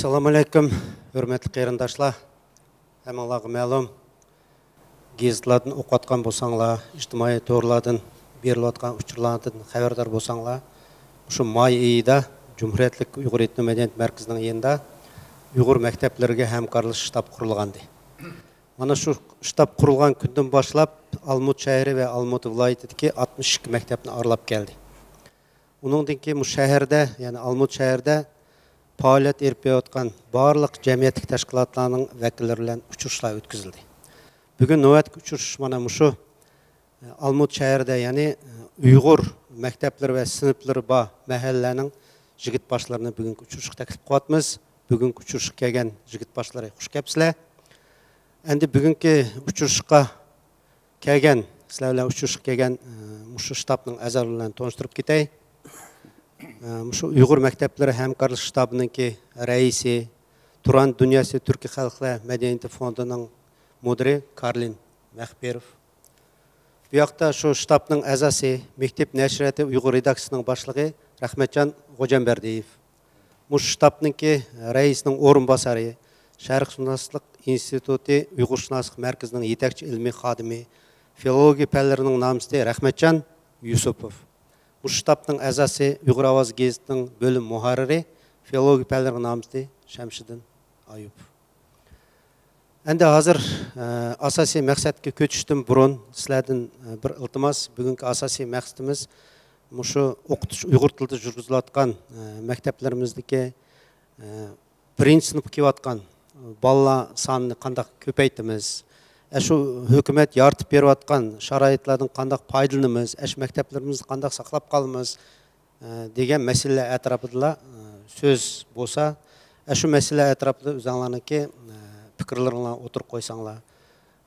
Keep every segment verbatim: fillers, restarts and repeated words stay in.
ئەسسالامۇ ئەلەيكۇم، ھۆرمەتلىك قېرىنداشلار. ھەممىڭلارغا مەلۇم، گېزىتلاردىن ئوقۇۋاتقان بولساڭلار، ئىجتىمائىي تورلاردىن بېرىلىۋاتقان ئۇچۇرلاردىن خەۋەردار بولساڭلار، شۇ ماي ئېيىدا جۇمھۇرىيەتلىك ئۇيغۇر ئېتنو مەدەنىيەت مەركىزىنىڭ يېنىدا ئۇيغۇر مەكتەپلىرىگە ھەمكارلىشىش شتابى قۇرۇلغانىدى. مانا شۇ شتاب قۇرۇلغان كۈندىن باشلاپ، ئالمۇت شەھىرى ۋە ئالمۇت ۋىلايىتىدىكى ئاتمىش ئىككى مەكتەپنى ئارىلاپ كەلدى. ئۇنىڭدىن كېيىن بۇ شەھەردە، يەنى ئالمۇت شەھىرىدە پائالىيەت ئېلىپ بېرىۋاتقان بارلىق جەمئىيەتلىك تەشكىلاتلارنىڭ ۋەكىللىرى بىلەن ئۇچرىشىشلار ئۆتكۈزۈلدى. بۈگۈن نۆۋەتتىكى ئۇچرىشىش مانا مۇشۇ، ئالمۇت شەھىرىدە، يەنى ئۇيغۇر مەكتەپلىرى ۋە سىنىپلىرى بار مەھەللىلەرنىڭ يىگىت باشلىرىنى بۈگۈنكى ئۇچرىشىشقا تەكلىپ قىلىۋاتىمىز. بۈگۈنكى ئۇچرىشىشقا كەلگەن يىگىت باشلىرى، خۇش كەپسىلەر. ئەمدى بۈگۈنكى ئۇچرىشىشقا كەلگەن، سىلەر بىلەن ئۇچرىشىشقا كەلگەن، ئە، مۇشۇ شتابنىڭ ئەزالىرى بىلەن تونۇشتۇرۇپ كېتەي. ئە، مۇشۇ ئۇيغۇر مەكتەپلىرى ھەمكارلىشىش شتابىنىڭكى رەئىسى، تۇران دۇنياسى تۈركىي خەلقلەر مەدەنىيىتى فوندىنىڭ مۇدىرى كارلىن مەخپىروف. بۇ ياقتا شۇ شتابنىڭ ئەزاسى، مەكتەپ نەشرىياتى ئۇيغۇر رېداكسىيىسىنىڭ باشلىقى رەھمەتجان غوجامبەردىيېف. مۇشۇ شتابنىڭكى رەئىسىنىڭ ئورۇنباسارى، شەرقشۇناسلىق ئىنستىتۇتى ئۇيغۇرشۇناسلىق مەركىزىنىڭ يېتەكچى ئىلمىي خادىمى، فىلولوگىيە پەنلىرىنىڭ نامزىتى رەھمەتجان يۈسۈپوف. مۇشۇ شتابنىڭ ئەزاسى، ئۇيغۇر ئاۋازى گېزىتىنىڭ بۆلۈم مۇھەررىرى، فىلولوگىيە پەنلىرىنىڭ نامزىتى شەمشىدىن ئايۇپوف. ئەمدى ھازىر، ئە، ئاساسىي مەقسەتكە كۆچۈشتىن بۇرۇن سىلەردىن، ئە، بىر ئىلتىماس. بۈگۈنكى ئاساسىي مەقسىتىمىز مۇشۇ ئوقۇتۇش، ئۇيغۇر تىلىدا يۈرگۈزۈلۈۋاتقان، ئە، مەكتەپلىرىمىزدىكى، ئە، بىرىنچى سىنىپقا كېلىۋاتقان بالىلار سانىنى قانداق كۆپەيتىمىز؟ ئە، شۇ ھۆكۈمەت يارىتىپ بېرىۋاتقان شارائىتلاردىن قانداق پايدىلىنىمىز؟ ئە، شۇ مەكتەپلىرىمىزنى قانداق ساقلاپ قالىمىز؟ ئە، دېگەن مەسىلىلەر ئەتراپىدىلا، ئە، سۆز بولسا، ئە، شۇ مەسىلە ئەتراپىدا ئۆزۈڭلارنىڭكى، ئە، پىكىرلىرىڭلارنى ئوتتۇرىغا قويساڭلار.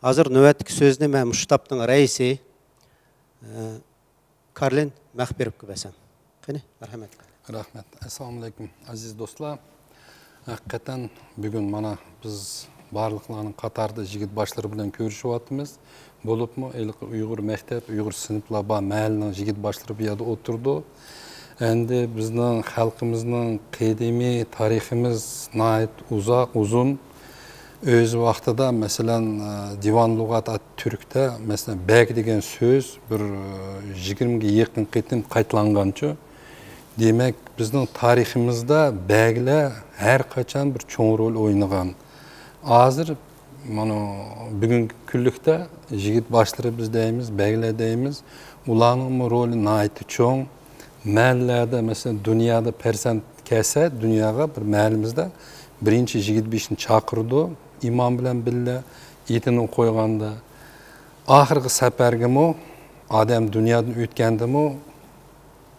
ھازىر نۆۋەتتىكى سۆزنى مەن مۇشۇ شتابنىڭ رەئىسى، ئە، كارلىن مەخپىروفقا بەرسەم. قېنى، مەرھەمەت. رەھمەت. ئەسسالامۇئەلەيكۇم، ئەزىز دوستلار. ھەقىقەتەن بۈگۈن مانا بىز بارلىقلارنىڭ قاتارىدا يىگىت باشلىرى بىلەن كۆرۈشۈۋاتىمىز. بولۇپمۇ ھېلىقى ئۇيغۇر مەكتەپ، ئۇيغۇر سىنىپلار بار مەھەللىنىڭ يىگىت باشلىرى بۇ يەردە ئولتۇرىدۇ. ئەمدى بىزنىڭ خەلقىمىزنىڭ قەدىمىي تارىخىمىز ناھايىتى ئۇزاق، ئۇزۇن. ئۆز ۋاقتىدا، مەسىلەن، دىۋان لۇغات ئەت تۈركتە، مەسىلەن، بەگ دېگەن سۆز بىر يىگىرمىگە يېقىن قېتىم قايتىلانغانچۇ. دېمەك، بىزنىڭ تارىخىمىزدا بەگلەر ھەر قاچان بىر چوڭ رول ئوينىغان. ھازىر مانا بۈگۈنكى كۈنلۈكتە يىگىت باشلىرى بىز دەيمىز، بەگلەر دەيمىز. ئۇلارنىڭمۇ رولى ناھايىتى چوڭ. مەھەللىلەردە، مەسىلەن، دۇنيادا پەرزەنت كەلسە، دۇنياغا بىر مەھەللىمىزدە بىرىنچى يىگىت بېشىنى چاقىرىدۇ، ئىمام بىلەن بىللە ئېتىنى قويغاندا. ئاخىرقى سەپەرگىمۇ ئادەم دۇنيادىن ئۆتكەندىمۇ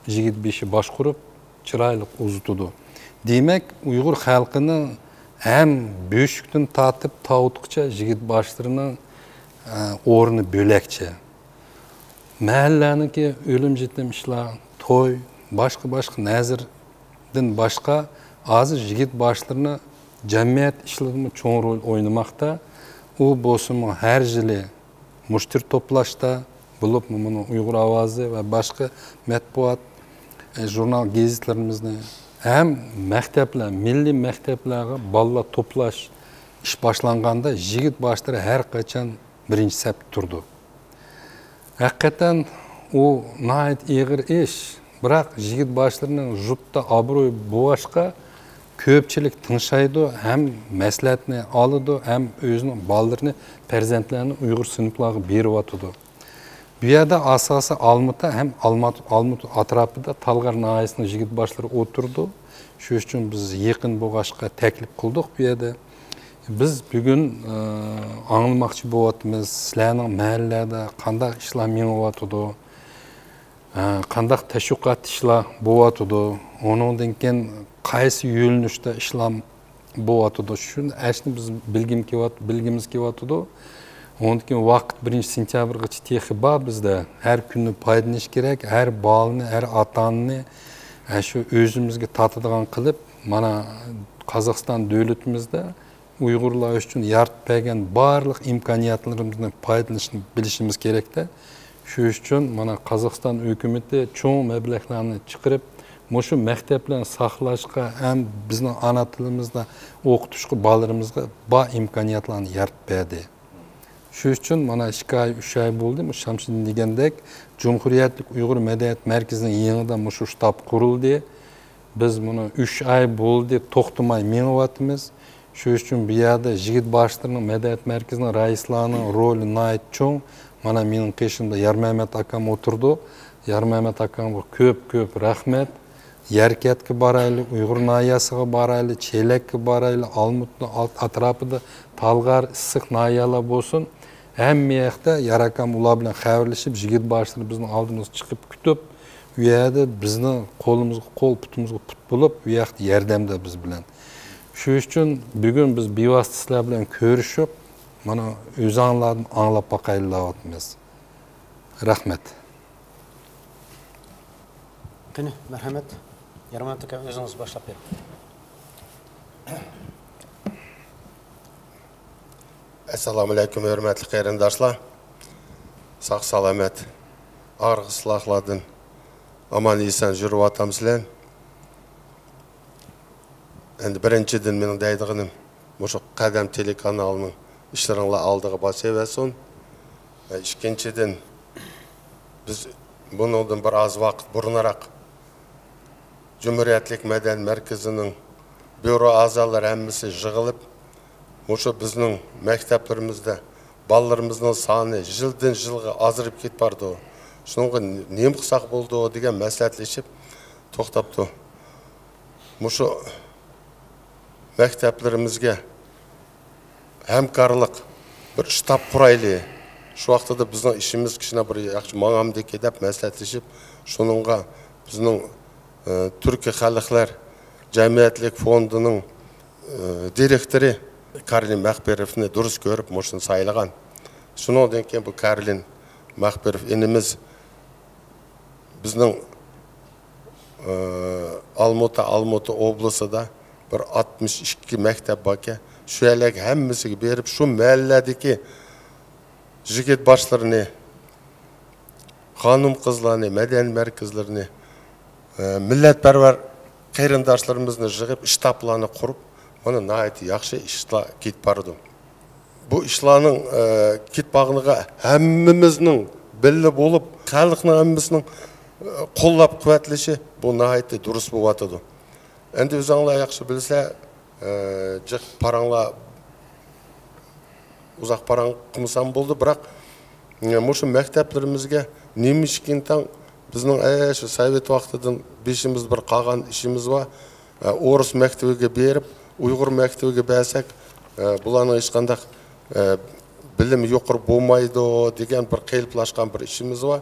يىگىت بېشى باشقۇرۇپ، چىرايلىق ئۇزىتىدۇ. دېمەك، ئۇيغۇر خەلقىنىڭ ھەم بۆشۈكتىن تارتىپ تاۋۇتقىچە يىگىت باشلىرىنىڭ، ئە، ئورنى بۆلەكچە. مەھەللىلەرنىڭكى ئۆلۈم-يېتىم ئىشلار، توي، باشقا-باشقا نەزىردىن باشقا، ھازىر يىگىت باشلىرىنىڭ جەمئىيەت ئىشلىرىدىمۇ چوڭ رول ئوينىماقتا. ئۇ بولسىمۇ ھەر يىلى مۇشتەرى توپلاشتا، بولۇپمۇ مۇنۇ ئۇيغۇر ئاۋازى ۋە باشقا مەتبۇئات، ئە، ژۇرنال، گېزىتلىرىمىزنى ھەم مەكتەپلەر، مىللىي مەكتەپلەرگە بالىلار توپلاش ئىش باشلانغاندا يىگىت باشلىرى ھەر قاچان بىرىنچى سەپتە تۇرىدۇ. ھەقىقەتەن ئۇ ناھايىتى ئېغىر ئىش. بىراق يىگىت باشلىرىنىڭ يۇرتتا ئابرۇيى بولغاچقا، كۆپچىلىك تىڭشايدۇ، ھەم مەسلىھەتنى ئالىدۇ، ھەم ئۆزىنىڭ بالىلىرىنى، پەرزەنتلەرنى ئۇيغۇر سىنىپلارغا بېرىۋاتىدۇ. بۇ يەردە ئاساسىي ئالمۇتا ھەم ئالمۇتا، ئالمۇتا ئەتراپىدا تالغار ناھىيەسىنىڭ يىگىت باشلىرى ئولتۇرىدۇ. شۇ ئۈچۈن بىز يېقىن بولغاچقا تەكلىپ قىلدۇق بۇ يەردە. بىز بۈگۈن، ئە، ئاڭلىماقچى بولۇۋاتىمىز، سىلەرنىڭ مەھەللىلەردە قانداق ئىشلار مېڭىۋاتىدۇ، ئە، قانداق تەشۋىقات ئىشلار بولۇۋاتىدۇ، ئۇنىڭدىن كېيىن قايسى يۆنىلىشتە ئىشلار بولۇۋاتىدۇ. شۇ ئەشنى بىز بىلگىم كېلىۋات-، بىلگىمىز كېلىۋاتىدۇ. ئۇنىڭدىن كېيىن ۋاقىت بىرىنچى سېنتيابىرغىچە تېخى بار بىزدە. ھەر كۈنى پايدىلىنىش كېرەك. ھەر بالىنى، ھەر ئاتا-ئانىنى، ھە، شۇ ئۆزىمىزگە تارتىدىغان قىلىپ، مانا، قازاقىستان دۆلىتىمىزدە ئۇيغۇرلار ئۈچۈن يارىتىپ بەرگەن بارلىق ئىمكانىيەتلىرىمىزنى پايدىلىنىشنى بىلىشىمىز كېرەكتە. شۇ ئۈچۈن مانا قازاقىستان ھۆكۈمىتى چوڭ مەبلەغلەرنى چىقىرىپ، مۇشۇ مەكتەپلەرنى ساقلاشقا ھەم بىزنىڭ ئانا تىلىمىزدا ئوقۇتۇشقا بالىلىرىمىزغا بار ئىمكانىيەتلەرنى يارىتىپ بەردى. شۇ ئۈچۈن مانا ئىككى ئاي، ئۈچ ئاي بولدى، مۇشۇ شامسىدىن دېگەندەك، جۇمھۇرىيەتلىك ئۇيغۇر مەدەنىيەت مەركىزىنىڭ يېڭىدا مۇشۇ شتاب قۇرۇلدى. بىز مۇنى ئۈچ ئاي بولدى، توختىماي مېڭىۋاتىمىز. شۇ ئۈچۈن بۇ يەردە يىگىت باشلىرىنىڭ، مەدەنىيەت مەركىزىنىڭ رەئىسلارنىڭ رولى ناھايىتى چوڭ. مانا مېنىڭ قېشىمدا يارمەمەت ئاكام ئولتۇرىدۇ. يارمەمەت ئاكامغا كۆپ، كۆپ رەھمەت. يەركەتكە بارايلى، ئۇيغۇر ناھىيەسىگە بارايلى، چېلەككە بارايلى، ئالمۇتنىڭ ئەتراپىدا تالغار، ئىسسىق ناھىيەلەر بولسۇن. ھەممە ياقتا ياراكام ئۇلار بىلەن خەۋەرلىشىپ، يىگىت باشلىرى بىزنىڭ ئالدىمىزغا چىقىپ كۈتۈپ، ئۇ يەردە بىزنىڭ قولىمىزغا قول، پۇتىمىزغا پۇت بولۇپ، ئۇ ياقتا ياردەمدە بىز بىلەن. شۇ ئۈچۈن بۈگۈن بىز بىۋاسىتە سىلەر بىلەن كۆرۈشۈپ، مانا ئۆزۈڭلاردىن ئاڭلاپ باقايلى دەۋاتىمىز. رەھمەت. قېنى، مەرھەمەت. يارمەمەت ئاكا، ئۆزىڭىز باشلاپ بېرىڭ. ئەسسالامۇئەلەيكۇم، ھۆرمەتلىك قېرىنداشلار. ساق-سالامەت، ئاغرىقسىزلىقلاردىن ئامان-ئېسەن يۈرۈۋاتامسىلەر؟ ئەندى بىرىنچىدىن، مېنىڭ دەيدىغىنىم، مۇشۇ قەدەم تېلېكانالىنىڭ ئىشلىرىڭلار ئالدىغا باسىۋەرسۇن. ئىككىنچىدىن، بىز بۇنىڭدىن بىر ئاز ۋاقىت بۇرۇنراق جۇمھۇرىيەتلىك مەدەنىيەت مەركىزىنىڭ بيۇرو ئەزالىرى ھەممىسى يىغىلىپ، مۇشۇ بىزنىڭ مەكتەپلىرىمىزدە بالىلىرىمىزنىڭ سانى يىلدىن يىلغا ئازىرىپ كېتىپ بارىدۇ. شۇنىڭغا نېمە قىلساق بولىدۇ دېگەن مەسلىھەتلىشىپ توختاپتۇ. مۇشۇ مەكتەپلىرىمىزگە ھەمكارلىق، بىر شتاب قۇرايلى. شۇ ۋاقتىدا بىزنىڭ ئىشىمىز كىشىنى بىر ياخشى ماڭامدىكى دەپ مەسلىھەتلىشىپ، شۇنىڭغا بىزنىڭ، ئە، تۈركىي خەلقلەر جەمئىيەتلىك فوندىنىڭ، ئە، دىرېكتورى كارلىن مەخپىروفنى دۇرۇس كۆرۈپ، مۇشۇنى سايلىغان. شۇنىڭدىن كېيىن بۇ كارلىن مەخپىروف ئىنىمىز بىزنىڭ، ئى، ئالمۇتا، ئالمۇتا ئوبلىسىدا بىر ئاتمىش ئىككى مەكتەپ باركەن. شۇ يەرلەرگە ھەممىسىگە بېرىپ، شۇ مەھەللىلەردىكى يىگىت باشلىرىنى، خانىم قىزلارنى، مەدەنىيەت مەركەزلىرىنى، ئى، مىللەتپەرۋەر قېرىنداشلىرىمىزنى يىغىپ، شتابلارنى قۇرۇپ، مانا ناھايىتى ياخشى ئىشلار كېتىپ بارىدۇ. بۇ ئىشلارنىڭ، ئە، كېتىپ بارغىنىغا ھەممىمىزنىڭ بىللە بولۇپ، خەلقنىڭ ھەممىسىنىڭ، ئە، قوللاپ قۇۋۋەتلىشى بۇ ناھايىتى دۇرۇس بولۇۋاتىدۇ. ئەندى ئۆزۈڭلار ياخشى بىلسە، ئە، جىق پاراڭلار، ئۇزاق پاراڭ قىلمىسام بولدى، بىراق، ئە، مۇشۇ مەكتەپلىرىمىزگە نېمە ئىش ئىكەن تاڭ بىزنىڭ، ئە، شۇ سوۋېت ۋاقتىدىن بېشىمىزدا بىر قالغان ئىشىمىز بار. ئە، ئورۇس مەكتىۋىگە بېرىپ، ئۇيغۇر مەكتىۋىگە بەرسەك، ئە، بۇلارنىڭ ھېچقانداق، ئە، بىلىمى يۇقىرى بولمايدۇ دېگەن بىر قېلىپلاشقان بىر ئىشىمىز بار.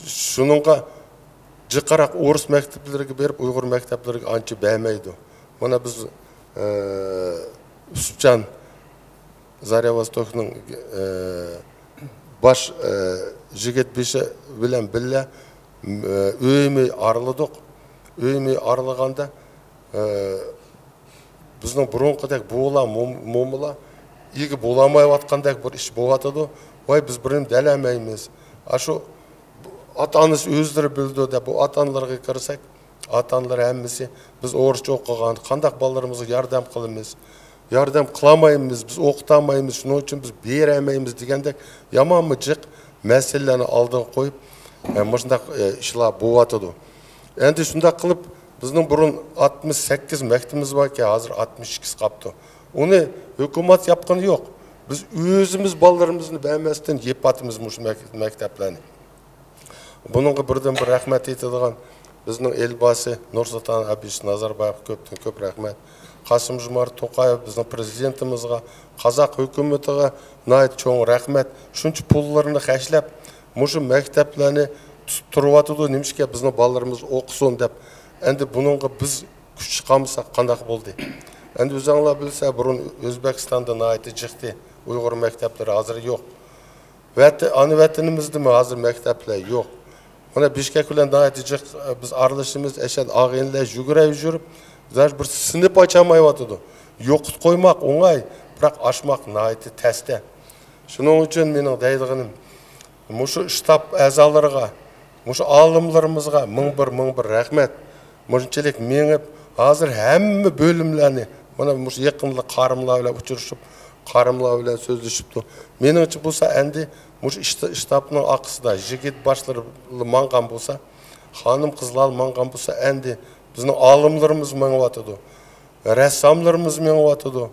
شۇنىڭغا جىقراق ئورۇس مەكتەپلىرىگە بېرىپ، ئۇيغۇر مەكتەپلىرىگە ئانچە بەرمەيدۇ. مانا بىز، ئە، يۈسۈپجان زاريا ۋوستوكنىڭ، ئە، باش، ئە، يىگىت بېشى بىلەن بىللە، ئە، ئۆيمۇ ئارىلىدۇق. ئۆيمۇ ئارىلىغاندا، ئە، بىزنىڭ بۇرۇنقىدەك بوۋىلار، موم-، مومىلار ئىگە بولالمايۋاتقاندەك بىر ئىش بولۇۋاتىدۇ. ۋاي، بىز بىرنېمە دېيەلمەيمىز. ئاشۇ ئاتا-ئانىسى ئۆزلىرى بىلىدۇ دەپ، بۇ ئاتا-ئانىلارغا كىرسەك، ئاتا-ئانىلار ھەممىسى، بىز ئورۇسچە ئوقۇغان، قانداق بالىلىرىمىزغا ياردەم قىلىمىز؟ ياردەم قىلالمايمىز، بىز ئوقۇتالمايمىز، شۇنىڭ ئۈچۈن بىز بېرەلمەيمىز دېگەندەك يامانمۇ جىق مەسىلىلەرنى ئالدىغا قويۇپ، ئە، مۇشۇنداق، ئە، ئىشلار بولۇۋاتىدۇ. ئەندى شۇنداق قىلىپ، بىزنىڭ بۇرۇن ئاتمىش سەككىز مەكتىپىمىز باركەن، ھازىر ئاتمىش ئىككىسى قاپتۇ. ئۇنى ھۆكۈمەت ياپقىنى يوق. بىز ئۆزىمىز بالىلىرىمىزنى بەرمەستىن يېپىۋاتىمىز مۇشۇ مەك-، مەكتەپلەرنى. بۇنىڭغا بىردىنبىر رەھمەت ئېيتىدىغان بىزنىڭ ئېلباسى نۇرسۇلتان ئابىچ نازاربايېۋقا كۆپتىن كۆپ رەھمەت. قاسىم جۇمارت توقايېۋ بىزنىڭ پرېزىدېنتىمىزغا، قازاق ھۆكۈمىتىگە ناھايىتى چوڭ رەھمەت. شۇنچە پۇللىرىنى خەجلەپ، مۇشۇ مەكتەپلەرنى تۇتۇپ تۇرۇۋاتىدۇ. نېمىشقا بىزنىڭ بالىلىرىمىز ئوقۇسۇن دەپ. ئەندى بۇنىڭغا بىز كۈچ چىقارمىساق قانداق بولدى؟ ئەندى ئۆزۈڭلار بىلسە، بۇرۇن ئۆزبېكىستاندا ناھايىتى جىقتى ئۇيغۇر مەكتەپلىرى، ھازىر يوق. ۋەتە-، ئانا ۋەتىنىمىزدىمۇ ھازىر مەكتەپلەر يوق. مانا بىشكەك بىلەن ناھايىتى جىق، بىز ئارىلىشىمىز، ئەشەدە ئاغىنىلەر يۈگۈرە يۈگۈرۈپ، ھازىر بىر سىنىپ ئاچالمايۋاتىدۇ. يوقىتىپ قويماق ئوڭاي، بىراق ئاچماق ناھايىتى تەستە. شۇنىڭ ئۈچۈن مېنىڭ دەيدىغىنىم، مۇشۇ شتاب ئەزالىرىغا مۇشۇ ئالىملىرىمىزغا مىڭ بىر، مىڭ بىر رەھمەت. مۇشۇنچىلىك مېڭىپ، ھازىر ھەممە بۆلۈملەرنى، مانا مۇشۇ يېقىندا قارىملار بىلەن ئۇچرىشىپ، قارىملار بىلەن سۆزلىشىپتۇ. مېنىڭچە بولسا، ئەمدى مۇشۇ ئىشتا-، شتابنىڭ ئارقىسىدا يىگىت باشلىرى ماڭغان بولسا، خانىم-قىزلار ماڭغان بولسا، ئەمدى بىزنىڭ ئالىملىرىمىز مېڭىۋاتىدۇ. رەسساملىرىمىز مېڭىۋاتىدۇ.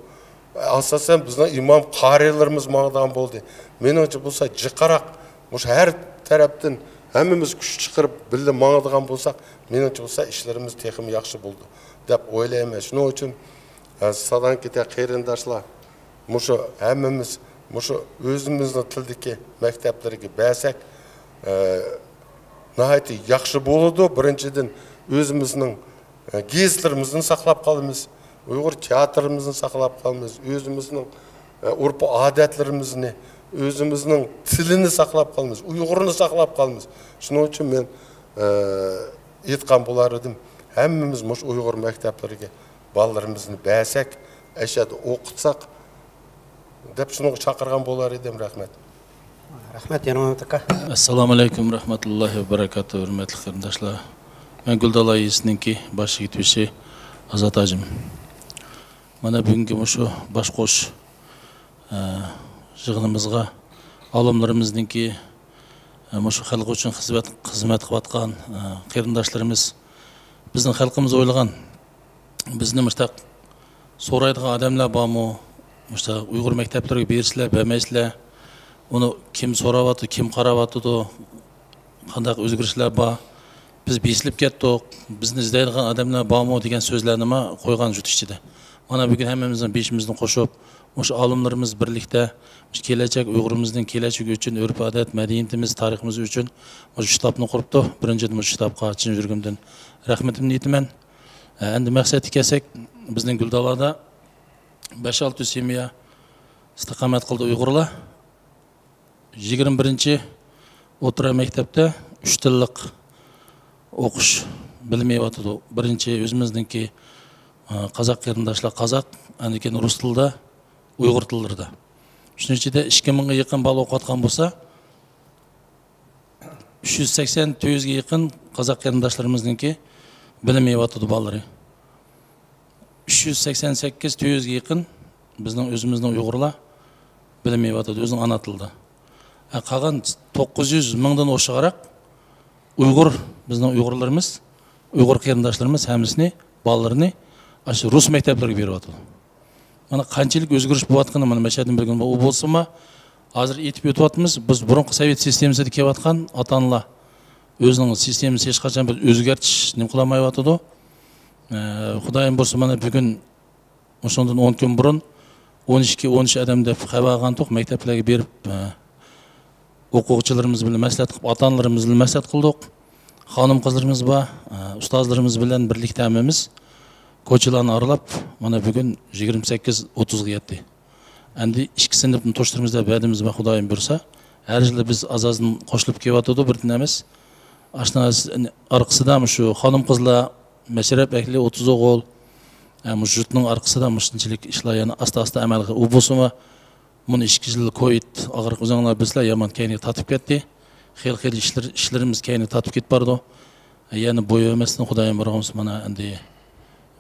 ئاساسەن، بىزنىڭ ئىمام قارىلىرىمىز ماڭىدىغان بولدى. مېنىڭچە بولسا، جىقراق، مۇشۇ ھەر تەرەپتىن ھەممىمىز كۈچ چىقىرىپ، بىللە ماڭىدىغان بولساق، مېنىڭچە بولسا، ئىشلىرىمىز تېخىمۇ ياخشى بولىدۇ، دەپ ئويلايمەن. شۇنىڭ ئۈچۈن، ئە، سادان كېتە قېرىنداشلار، مۇشۇ ھەممىمىز مۇشۇ ئۆزىمىزنىڭ تىلدىكى مەكتەپلىرىگە بەرسەك، ئە، ناھايىتى ياخشى بولىدۇ. بىرىنچىدىن، ئۆزىمىزنىڭ ئە، گېزىتلىرىمىزنى ساقلاپ قالىمىز، ئۇيغۇر تىياتىرىمىزنى ساقلاپ قالىمىز، ئۆزىمىزنىڭ، ئە، ئۇرپ-ئادەتلىرىمىزنى، ئۆزىمىزنىڭ تىلىنى ساقلاپ قالىمىز، ئۇيغۇرنى ساقلاپ قالىمىز. شۇنىڭ ئۈچۈن مەن، ئە، ئېيتقان بولار ئىدىم، ھەممىمىز مۇشۇ ئۇيغۇر مەكتەپلىرىگە بالىلىرىمىزنى بەرسەك، ئەشەدە ئوقۇتساق، دەپ شۇنىڭغا چاقىرغان بولار ئىدىم. رەھمەت. رەھمەت، يەنە مەمەت ئاكا. ئەسسالامۇ ئەلەيكۇم رەھمەتۇللاھى ۋە بەرىكاتۇھ، ھۆرمەتلىك قېرىنداشلار. مەن گۈلدالا يېزىسىنىڭكى باش يىگىت بېشى ئازات ھاجىم. مانا بۈگۈنكى مۇشۇ باش قوش، ئە، يىغىنىمىزغا ئالىملىرىمىزنىڭكى، ئە، مۇشۇ خەلق ئۈچۈن خىزمەت، خىزمەت قىلىۋاتقان، ئە، قېرىنداشلىرىمىز، بىزنىڭ خەلقىمىز ئويلىغان، بىزنى مۇشتاق سورايدىغان ئادەملەر بارمۇ؟ مۇشتاق ئۇيغۇر مەكتەپلىرىگە بېرىسىلەر، بەرمەيسىلەر؟ ئۇنى كىم سوراۋاتىدۇ، كىم قاراۋاتىدۇ؟ قانداق ئۆزگىرىشلەر بار؟ بىز بېسىلىپ كەتتۇق، بىزنى ئىزدەيدىغان ئادەملەر بارمۇ دېگەن سۆزلەرنىمۇ قويغان جۇت ئىچىدە. مانا بۈگۈن ھەممىمىزنىڭ بېشىمىزنى قوشۇپ، مۇشۇ ئالىملىرىمىز بىرلىكتە مۇشۇ كېلەچەك ئۇيغۇرىمىزنىڭ كېلەچىكى ئۈچۈن، ئۆرپ-ئادەت، مەدەنىيىتىمىز، تارىخىمىز ئۈچۈن مۇشۇ شتابنى قۇرۇپتۇ. بىرىنچىدىن، مۇشۇ شتابقا چىن يۈرىكىمدىن رەھمىتىمنى ئېيتىمەن. ئە، ئەمدى مەقسەتكە كەلسەك، بىزنىڭ گۈلدالادا بەش-ئالتە يۈز سېمىيە ئىستىقامەت قىلدى ئۇيغۇرلار. يىگىرمە بىرىنچى ئوتتۇرا مەكتەپتە ئۈچ تىللىق ئوقۇش بىلىمى ئېلىۋاتىدۇ. بىرىنچى ئۆزىمىزنىڭكى، ئە، قازاق قېرىنداشلار قازاق، ئاندىن كېيىن رۇس تىلىدا، ئۇيغۇر تىللىرىدا. شۇنىڭ ئىچىدە ئىككى مىڭغا يېقىن بالا ئوقۇۋاتقان بولسا، ئۈچ يۈز سەكسەن، تۆت يۈزگە يېقىن قازاق قېرىنداشلىرىمىزنىڭكى بىلىم ئېلىۋاتىدۇ بالىلىرى. ئۈچ يۈز سەكسەن سەككىز، تۆت يۈزگە يېقىن بىزنىڭ ئۆزىمىزنىڭ ئۇيغۇرلار بىلىم ئېلىۋاتىدۇ ئۆزىنىڭ ئانا تىلىدا. ھە، قالغان توققۇز يۈز مىڭدىن ئوشۇقراق ئۇيغۇر، بىزنىڭ ئۇيغۇرلىرىمىز، ئۇيغۇر قېرىنداشلىرىمىز ھەممىسىنى، بالىلىرىنى ئاشۇ رۇس مەكتەپلىرىگە بېرىۋاتىدۇ. مانا قانچىلىك ئۆزگىرىش بولۇۋاتقىنى مانا مەشەدىن بىلگىلى بولىدۇ. ئۇ بولسىمۇ، ھازىر ئېيتىپ ئۆتۈۋاتىمىز، بىز بۇرۇنقى سوۋېت سىستېمىسىدا كېلىۋاتقان ئاتا-ئانىلار ئۆزىنىڭ سىستېمىسى ھېچقاچان بىر ئۆزگەرتىش نېمە قىلالمايۋاتىدۇ. ئە، خۇدايىم بۇيرۇسا، مانا بۈگۈن مۇشۇنىڭدىن ئون كۈن بۇرۇن ئون ئىككى، ئون ئۈچ ئادەم دەپ خەۋەر ئالغانتۇق، مەكتەپلەرگە بېرىپ، ئە، ئوقۇغۇچىلىرىمىز بىلەن مەسلىھەت قىلىپ، ئاتا-ئانىلىرىمىز بىلەن مەسلىھەت قىلدۇق. خانىم-قىزلىرىمىز بار، ئە، ئۇستازلىرىمىز بىلەن بىرلىكتە ھەممىمىز كوچىلارنى ئارىلاپ، مانا بۈگۈن يىگىرمە سەككىز ئوتتۇزغا يەتتى. ئەمدى ئىككى سىنىپنى توشتۇرىمىز دەپ ۋەدىمىز بار، خۇدايىم بۇيرۇسا. ھەر يىلى بىز ئاز-ئازدىن قوشۇلۇپ كېلىۋاتىدۇ، بىردىن ئەمەس. ئاشۇنىڭ ئارقىسىدا مۇشۇ خانىم-قىزلار، مەشرەپ ئەھلى، ئوتتۇز ئوغۇل، ئە، مۇشۇ يۇرتنىڭ ئارقىسىدا مۇشۇنچىلىك ئىشلار يەنە ئاستا-ئاستا ئەمەلگە، ئۇ بولسىمۇ، مۇنۇ ئىككى يىل كوۋىد ئاغرىق ئۆزۈڭلار بىلىسىلەر، يامان كەينىگە تارتىپ كەتتى. خېلى-خېلى ئىشلىرىمىز كەينىگە تارتىپ كېتىپ بارىدۇ. يەنە بويىمىسىدىن خۇدايىم بۇيرۇغان بولسا، مانا ئەمدى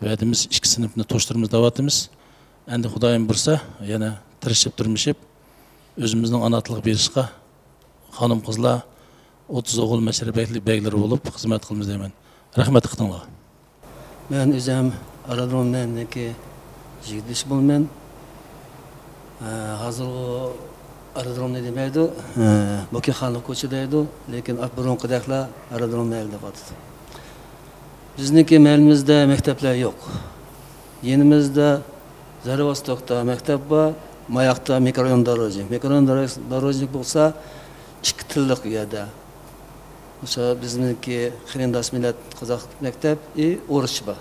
ۋەدىمىز ئىككى سىنىپنى توشتۇرىمىز دەۋاتىمىز. ئەمدى خۇدايىم بۇيرۇسا، يەنە تىرىشىپ تىرمىشىپ، ئۆزىمىزنىڭ ئانا تىلىغا بېرىشقا، خانىم-قىزلار، ئوتتۇز ئوغۇل، مەشرەپ ئەھلى بەگلىرى بولۇپ خىزمەت قىلىمىز دەيمەن. رەھمەت دىققىتىڭلارغا. مەن ئۆزۈم ئارادىرون مەھەللىدىكى يىگىت بېشى بولىمەن. ئە، ھازىرغۇ ئارادىرون دېمەيدۇ، ئە، بوكىخانلىق كوچا دەيدۇ، لېكىن ئاپ-، بۇرۇنقىدەكلا ئارادىرون مەھەللە دەپ ئاتىدۇ. بىزنىڭكى مەھەللىمىزدە مەكتەپلەر يوق. يېنىمىزدا زارىۋاستوكتا مەكتەپ بار، ماياقتا مىكروريون دورۇژنىك. مىكروريون دورۇژنىك بولسا ئىككى تىللىق ئۇ يەردە. مىسال، بىزنىڭكى قېرىنداش مىللەت قازاق مەكتەپ، ئى، ئورۇسچە بار.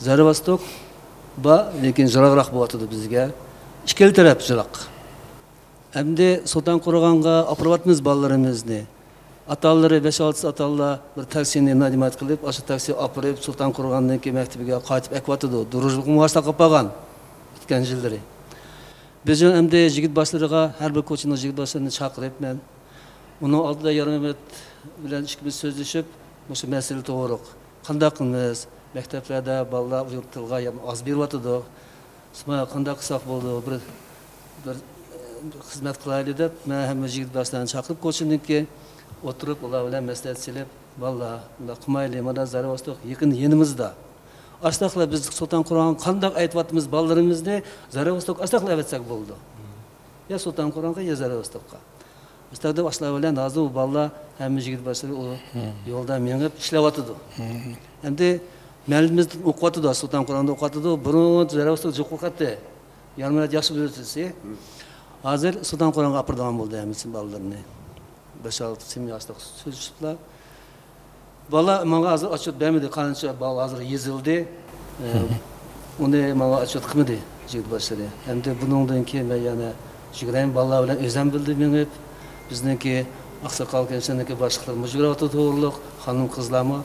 زارىۋاستوك بار، لېكىن يىراقراق بولۇۋاتىدۇ بىزگە. ئىككىلا تەرەپ يىراق. ئەمدى سۇلتان قورغانغا ئاپىرىۋاتىمىز بالىلىرىمىزنى. ئاتا-ئانىلىرى، بەش-ئالتىسى ئاتا-ئانىلار بىر تاكسىنى نانىمات قىلىپ، ئاشۇ تاكسى ئاپىرىپ، سۇلتان قورغاندىكى مەكتىپىگە قايتىپ ئەكىۋاتىدۇ. دورۇژنىكقا مۇۋاپىق قىلىپ بارغان ئۆتكەن يىللىرى. بىز ئەمدى يىگىت باشلىرىغا، ھەر بىر كوچىنىڭ يىگىت باشلىرىنى چاقىرىپ، مەن ئۇنىڭ ئالدىدا يارمەت بىلەن ئىككىمىز سۆزلىشىپ، مۇشۇ مەسىلە توغرۇلۇق قانداق قىلىمىز؟ مەكتەپلەردە بالىلار ئۇيغۇر تىلىغا يا ئاز بېرىۋاتىدۇ. شۇڭا قانداق قىلساق بولىدۇ؟ بىر، بىر، ئە، خىزمەت قىلايلى دەپ، مەن ھەممە يىگىت ياشلارنى چاقىرىپ، كوچىنىڭكى ئولتۇرۇپ، ئۇلار بىلەن مەسلىھەت سېلىپ، بالىلار، مۇنداق قىلمايلى، مانا زاراۋوستوك يېقىن يېنىمىزدا. ئاشتاقلا بىز سۇلتان قۇرئانغا قانداق ئەۋەتىۋاتىمىز بالىلىرىمىزنى، زاراۋوستوكقا ئاشتاقلا ئەۋەتسەك بولىدۇ. يا سۇلتان قۇرئانغا، يا زاراۋوستوكقا. ئاشتاق دەپ ئاشۇلار بىلەن ھازىر ئۇ بالىلار ھەممە يىگىت باشلىرى ئۇ يولدا مېڭىپ ئىشلەۋاتىدۇ. ئەمدى مەلىمىزدىن ئوقۇۋاتىدۇ، سۇلتان قۇرئاندا ئوقۇۋاتىدۇ. بۇرۇن زاراۋوستوك جىق ئوقۇتتى. يارمەت ياخشى بىلىسىز. ھازىر سۇلتان قۇرئانغا ئاپىرىدىغان بولدى ھەممىسى بالىلىرىنى. بەش-ئالتە سېمىي ئاشتاق سۆزلىشىپلا. بالا ماڭا ھازىر ئاتچوت بەرمىدى، قانچە بال ھازىر يېزىلدى. ئە، ئۇنى ماڭا ئاتچوت قىلمىدى يىگىت باشلىرى. ئەمدى بۇنىڭدىن كېيىن مەن يەنە يۈگۈرەيمەن، بالىلار بىلەن ئۆزەم بىللە مېڭىپ، بىزنىڭكى ئاقساقال كەنتىنىڭكى باشلىقلىرىمۇ يۈگۈرۈۋاتىدۇ توغرۇلۇق، خانىم-قىزلارمۇ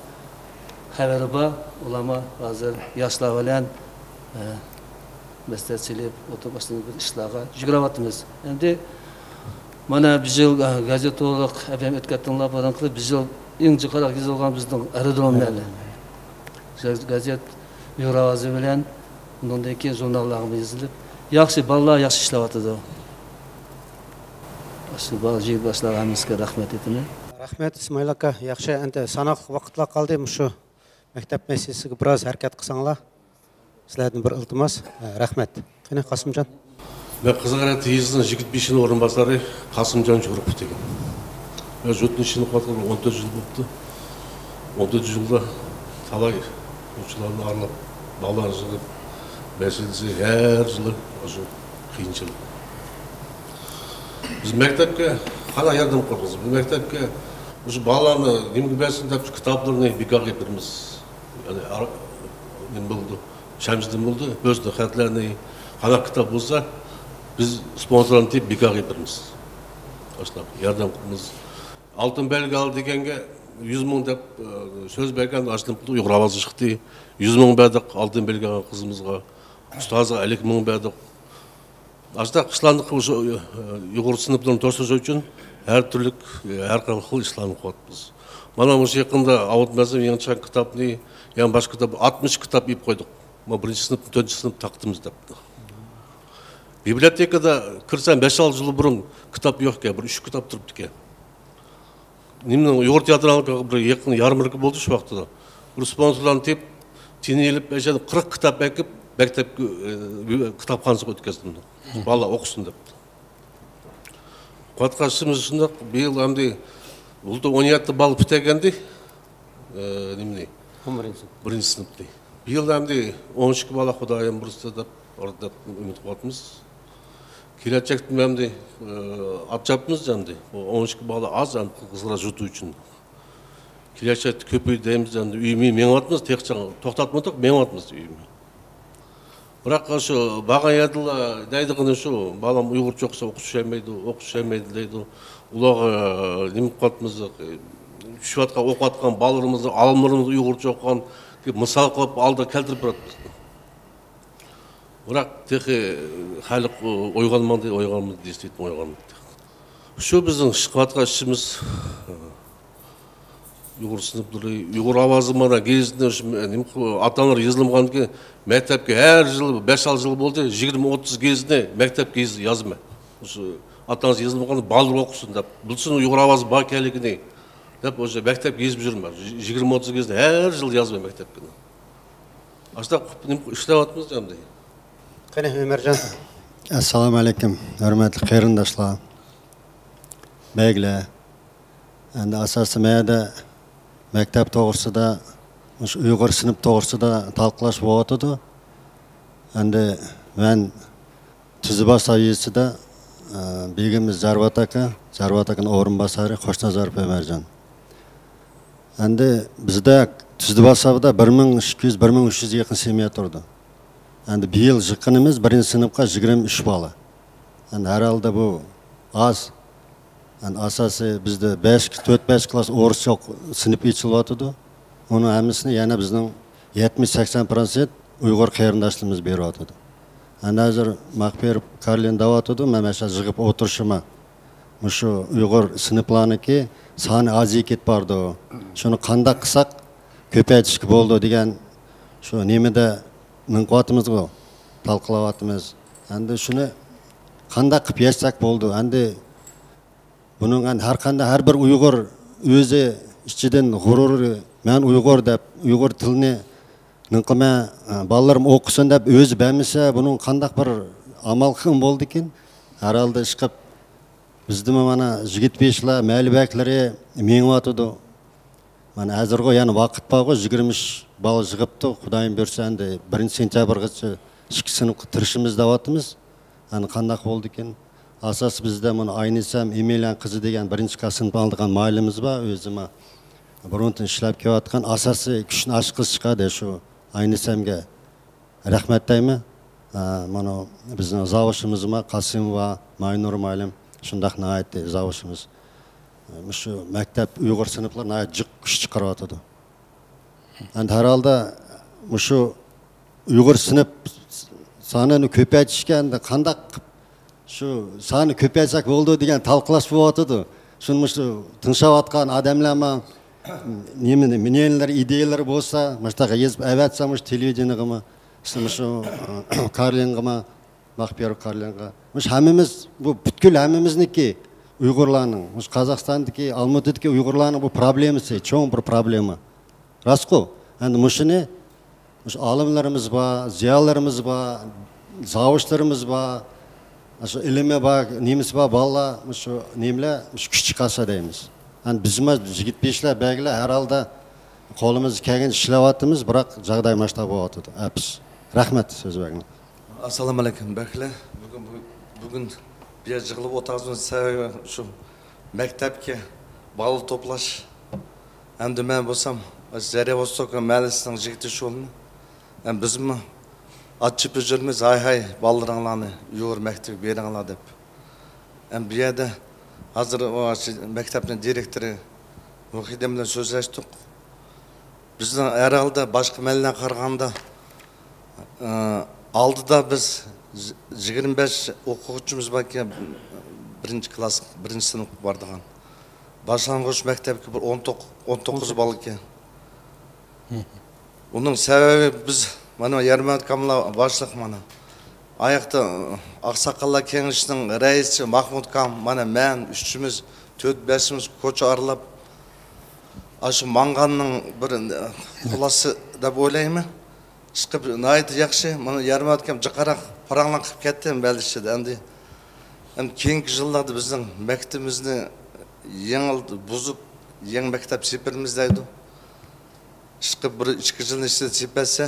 خەۋىرى بار، ئۇلارمۇ ھازىر ياشلار بىلەن، ئە، مەسلىھەت سېلىپ ئولتۇرۇپ، ئاشۇنداق بىر ئىشلارغا يۈگۈرۈۋاتىمىز. ئەمدى مانا بىر يىل، ئە، گازېت توغرۇلۇق ئەپەم ئۆتكەتتىڭلار، پاراڭ قىلىپ، بىر يىل ئەڭ جىقراق يېزىلغان بىزنىڭ ئەرزدىن مەلە. گازېت ئۇيغۇر ئاۋازى بىلەن ئۇنىڭدىن كېيىن ژۇرناللارغىمۇ يېزىلىپ، ياخشى، بالىلار ياخشى ئىشلەۋاتىدۇ. ئاشۇ بالا، يىگىت باشلار ھەممىسىگە رەھمەت ئېيتىمەن. رەھمەت، ئىسمائىل ئاكا. ياخشى، ئەمدى ساناقلىق ۋاقىتلا قالدى، مۇشۇ مەكتەپ مەسىلىسىگە بىراز ھەرىكەت قىلساڭلار. سىلەردىن بىر ئىلتىماس. ھە، رەھمەت. قېنى، قاسىمجان؟ مەن قىزىلئەترەت يېزىسىنىڭ يىگىرمە بەشىنچى ئورۇنباسارى قاسىمجان چورۇقوۋ دېگەن. مەن يۇرتنى ئىشىنى قىلىۋاتقىلى ئون تۆت يىل بوپتۇ. ئون تۆت يىلدا تالاي ئۇچۇرلارنى ئارىلاپ، بالىلارنى يىغىپ، مەسىلىسى ھەر يىلى شۇ قىيىنچىلىق. بىز مەكتەپكە قانداق ياردەم قىلىمىز؟ بىز مەكتەپكە مۇشۇ بالىلارنى نېمىگە بەرسۇن دەپ، شۇ كىتابلىرىنى بىكارغا ئېلىپ بېرىمىز. يەنى، ئار-، نېمە بولىدۇ؟ شەمسىدىن بولدى، بۆسۈن خەتلەرنى، قانداق كىتاب بولسا، بىز سپونسورلارنى تېپىپ بىكارغا ئېلىپ بېرىمىز. ئاشۇنداق ياردەم قىلىمىز. ئالتۇن بەلگە ئال دېگەنگە يۈز مىڭ دەپ، ئە، سۆز بەرگەن، ئاشۇنداق ئۇيغۇر ئاۋازى چىقتى. يۈز مىڭ بەردۇق ئالتۇن بەلگە ئالغان قىزىمىزغا. ئۇستازغا ئەللىك مىڭ بەردۇق. ئاشۇنداق ئىشلارنى قىلىش، ئۇيغۇر سىنىپلىرىنى توسۇش ئۈچۈن ھەر تۈرلۈك، ھەر خىل خىل ئىشلارنى قىلىۋاتىمىز. مانا مۇشۇ يېقىندا ئاۋۇت مەزىن يېڭى چىققان كىتابنى، يەنە باشقا كىتاب، ئاتمىش كىتاب ئېلىپ قويدۇق. ما بىرىنچى سىنىپ، تۆتىنچى سىنىپ تارقىتىمىز دەپ. بىبلىيوتېكىدا كىرسەم، بەش-ئالتە يىل بۇرۇن كىتاب يوق ئىكەن، بىر ئۈچ كىتاب تۇرۇپتىكەن. نېمىنىڭ، ئۇيغۇر تىياتىرىنىڭ بىر يېقىن يارماركا بولدى شۇ ۋاقىتتا. بىر سپونسورلارنى تېپىپ، تىيىننى ئېلىپ، ئەشەدە قىرىق كىتاب ئەكىپ، مەكتەپ، ئە، كىتابخانىسىغا ئۆتكۈزدۈم. بالىلار ئوقۇسۇن دەپ. قۇۋۋەتقا ئىشىمىز شۇنداق، بىيىل ئەمدى بۇلتۇر ئون يەتتە بالا پۈتتۈرگەندى، ئە، نېمىنى؟ ئون بىرىنچى سىنىپ. بىرىنچى سىنىپنى. بىيىل ئەمدى ئون ئىككى بالا خۇدايىم بۇيرۇسا دەپ، دەپ ئۈمىد قىلىۋاتىمىز. كېلەچەكتە ئەمدى، ئە، ئاچاپمىز ئەمدى. ئون ئىككى بالا ئاز ئەمدى قىزلار يۇرتى ئۈچۈن. كېلەچەكتە كۆپىيىدۇ دەيمىز ئەمدى. ئۈمىد مېڭىۋاتىمىز، تېخىچە توختاتمىدۇق، مېڭىۋاتىمىز ئۈمىد. بىراق شۇ بارغان يەردىلا دەيدىغىنى شۇ، بالام ئۇيغۇرچە ئوقۇسا ئوقۇشۇشەلمەيدۇ، ئوقۇشۇشەلمەيدۇ دەيدۇ. ئۇلارغا نېمە قىلىۋاتىمىز، چۈشۈۋاتقان، ئوقۇۋاتقان بالىلىرىمىزنى، ئالىملىرىمىز ئۇيغۇرچە ئوقۇغان، مىسال قىلىپ ئالدىغا كەلتۈرۈپ بېرىۋاتىمىز. بىراق تېخى خەلق ئويغانمىدى، ئويغانمىدى، دېيىشتى، ئويغانمىدى. شۇ بىزنىڭ ئىش قىلىۋاتقان ئىشىمىز. ئۇيغۇر سىنىپلىرى، ئۇيغۇر ئاۋازى مانا گېزىتىنى شۇ نېمە قىل-، ئاتا-ئانىلار يېزىلمىغاندىكىن مەكتەپكە ھەر يىل، بەش-ئالتە يىل بولدى، يىگىرمە ئوتتۇز گېزىتنى مەكتەپكە يېز-، يازىمەن. شۇ ئاتا-ئانىسى يېزىلمىغاندا بالىلىرى ئوقۇسۇن دەپ. بىلسۇن، ئۇيغۇر ئاۋازى بار ئىكەنلىكىنى دەپ، ئوشۇ مەكتەپكە يېزىپ يۈرمەن. يىگىرمە ئوتتۇز گېزىتنى ھەر يىل يازىمەن مەكتەپكە. ئاشۇنداق قىلىپ نېمە ئىشلەۋاتىمىز ئەمدى. قېنى، ئۆمەرجان. ئەسسالامۇ ئەلەيكۇم، ھۆرمەتلىك قېرىنداشلار، بەگلەر. ئەمدى ئاساسىي مەيەردە مەكتەپ توغرىسىدا، مۇشۇ ئۇيغۇر سىنىپ توغرىسىدا تالقىلاش بولۇۋاتىدۇ. ئەمدى مەن تۈزلىباسار يېزىسىدا، ئە، بېگىمىز زەرۋات ئاكا، زەرۋات ئاكىنىڭ ئورۇنباسارى خوشنازاروف ئۆمەرجان. ئەمدى بىزدە تۈزلىباساردا بىر مىڭ ئىككى يۈز، بىر مىڭ ئۈچ يۈز يېقىن سېمىيە تۇرىدۇ. ئەمدى بىيىل يىغقىنىمىز بىرىنچى سىنىپقا يىگىرمە ئۈچ بالا. ئەمدى ھەر ھالدا بۇ ئاز. ئەمدى ئاساسىي بىزدە بەش، تۆت، بەش كىلاس ئورۇسچە سىنىپ ئېچىلىۋاتىدۇ. ئۇنىڭ ھەممىسىنى يەنە بىزنىڭ يەتمىش، سەكسەن پىروتسېنت ئۇيغۇر قېرىنداشلىرىمىز بېرىۋاتىدۇ. ئەمدى ھازىر ماخپىر كارلىن دەۋاتىدۇ، مەن مەشە يىغىپ ئولتۇرۇشۇما. مۇشۇ ئۇيغۇر سىنىپلارنىڭكى سانى ئازىيىپ كېتىپ بارىدۇ. شۇنى قانداق قىلساق كۆپەيتىشكە بولىدۇ دېگەن شۇ نېمىدە مېڭىۋاتىمىزغۇ، تالقىلاۋاتىمىز. ئەمدى شۇنى قانداق قىلىپ يەتسەك بولىدۇ؟ ئەمدى بۇنىڭ ھەر قانداق، ھەر بىر ئۇيغۇر ئۆزى ئىچىدىن غۇرۇرى، مەن ئۇيغۇر دەپ، ئۇيغۇر تىلىنى نېمە قىلىمەن، بالىلىرىم ئوقۇسۇن دەپ ئۆزى بەرمىسە، بۇنىڭ قانداق بىر ئامال قىلغىلى بولىدىكىن؟ ھەرھالدا ئىشقىلىپ بىزدىمۇ مانا يىگىت بېشىلار، مەھەللە بەگلىرى مېڭىۋاتىدۇ. مانا ھازىرغۇ يەنە ۋاقىت بارغۇ، يىگىرمە ئۈچ بالا يىغىپتۇ. خۇدايىم بۇيرۇسا ئەمدى بىرىنچى سېنتەبىرغىچە ئىككى سىنىپقا تىرىشىمىز دەۋاتىمىز. ئەنە قانداق بولىدىكىن؟ ئاساسى بىزدە مانا ئاينىسەم ئېمىلەن قىزى دېگەن بىرىنچى كلاس سىنىپ ئالىدىغان ماھىلىمىز بار. ئۆزىمۇ بۇرۇندىن ئىشلەپ كېلىۋاتقان، ئاساسىي كۈچنى ئاشۇ قىز چىقاردى، شۇ ئاينىسەمگە رەھمەت دەيمەن. ئە، مانا بىزنىڭ زاۋۇشىمىزمۇ قاسىموۋا ماينۇر مۇئەللىم شۇنداق ناھايىتى زاۋۇشىمىز. مۇشۇ مەكتەپ ئۇيغۇر سىنىپلىرى ناھايىتى جىق كۈچ چىقىرىۋاتىدۇ. ئەمدى ھەر ھالدا مۇشۇ ئۇيغۇر سىنىپ سانىنى كۆپەيتىشكە ئەمدى قانداق قىلىپ شۇ ساننى كۆپەيتسەك بولىدۇ دېگەن تالقىلاش بولۇۋاتىدۇ. شۇنى مۇشۇ تىڭشاۋاتقان ئادەملەرمۇ نېمىنى، نېمىلەر ئىدىيەلىرى بولسا مۇشۇنداق يېزىپ ئەۋەتسە مۇشۇ تېلېۋىدېنىيەغىمۇ، مۇشۇ كارلىنغىمۇ، ماخپىيور كارلىنغا. مۇشۇ ھەممىمىز، بۇ پۈتكۈل ھەممىمىزنىڭكى، ئۇيغۇرلارنىڭ، مۇشۇ قازاقىستاندىكى، ئالمۇتىدىكى ئۇيغۇرلارنىڭ بۇ پروبلېمىسى، چوڭ بىر پروبلېما. راستقۇ؟ ئەمدى مۇشۇنى، مۇشۇ ئالىملىرىمىز بار، زىيالىيلىرىمىز بار، زاۋۇشلىرىمىز بار، مۇشۇ ئىلمى بار، نېمىسى بار بالىلار، مۇشۇ نېمىلەر، مۇشۇ كۈچ چىقارسا دەيمىز. ئەمدى بىزمۇ يىگىت بېشىلار، بەگلەر ھەر ھالدا قولىمىزدىن كەلگەنچە ئىشلەۋاتىمىز، بىراق جاغداي مۇشۇنداق بولۇۋاتىدۇ. ئەپسىز. رەھمەت سۆز بەرگىنىڭىزگە. ئاسسالامۇ ئەلەيكۇم، بەگلەر. بۈگۈن، بۈگۈن بۇ يەردە يىغىلىپ ئولتۇرغىنىمىزنىڭ سەۋەبى شۇ مەكتەپكە بالا توپلاش. ئەمدى مەن بولسام زەرياۋوستوك مەھەللىسىنىڭ يىگىتى شۇ. ھەم بىزمۇ ئاچچىقىپ يۈرىمىز، ھاي ھاي، بالىلىرىڭلارنى يۇقىرى مەكتەپكە بېرىڭلار دەپ. ھەم بۇ يەردە ھازىر ئۇ مەكتەپنىڭ دىرېكتورى مۇھىدىن بىلەن سۆزلەشتۇق. بىزنىڭ ھەر ھالدا باشقا مەھەللىلەرگە قارىغاندا، ئە، ئالدىدا بىز يىگىرمە بەش ئوقۇغۇچىمىز باركەن، بىرىنچى كلاس، بىرىنچى سىنىپقا بارىدىغان. باشلانغۇچ مەكتەپكە بىر ئون توققۇز، ئون توققۇز بالىكەن. ئۇنىڭ سەۋەبى بىز، مانا، يارمەت كاملا باشلىق، مانا. ئاياقتا ئاقساقاللار كېڭىشىنىڭ رەئىسى ماخمۇت كام، مانا، مەن، ئۈچىمىز، تۆت، بەشىمىز كوچا ئارىلاپ، ئاشۇ ماڭغاننىڭ بىر خۇلاسىسى دەپ ئويلايمەن. ئىشقىلىپ ناھايىتى ياخشى. مانا يارمەت كام جىقراق پاراڭلار قىلىپ كەتتى بەلدىشىدە ئەمدى. ئەمدى كېيىنكى يىللاردا بىزنىڭ مەكتىپىمىزنى يېڭى بۇزۇپ، يېڭى مەكتەپ سېپىرىمىز دەيدۇ. ئىشقىلىپ بىر ئىككى يىلنىڭ ئىچىدە سېپەتسە،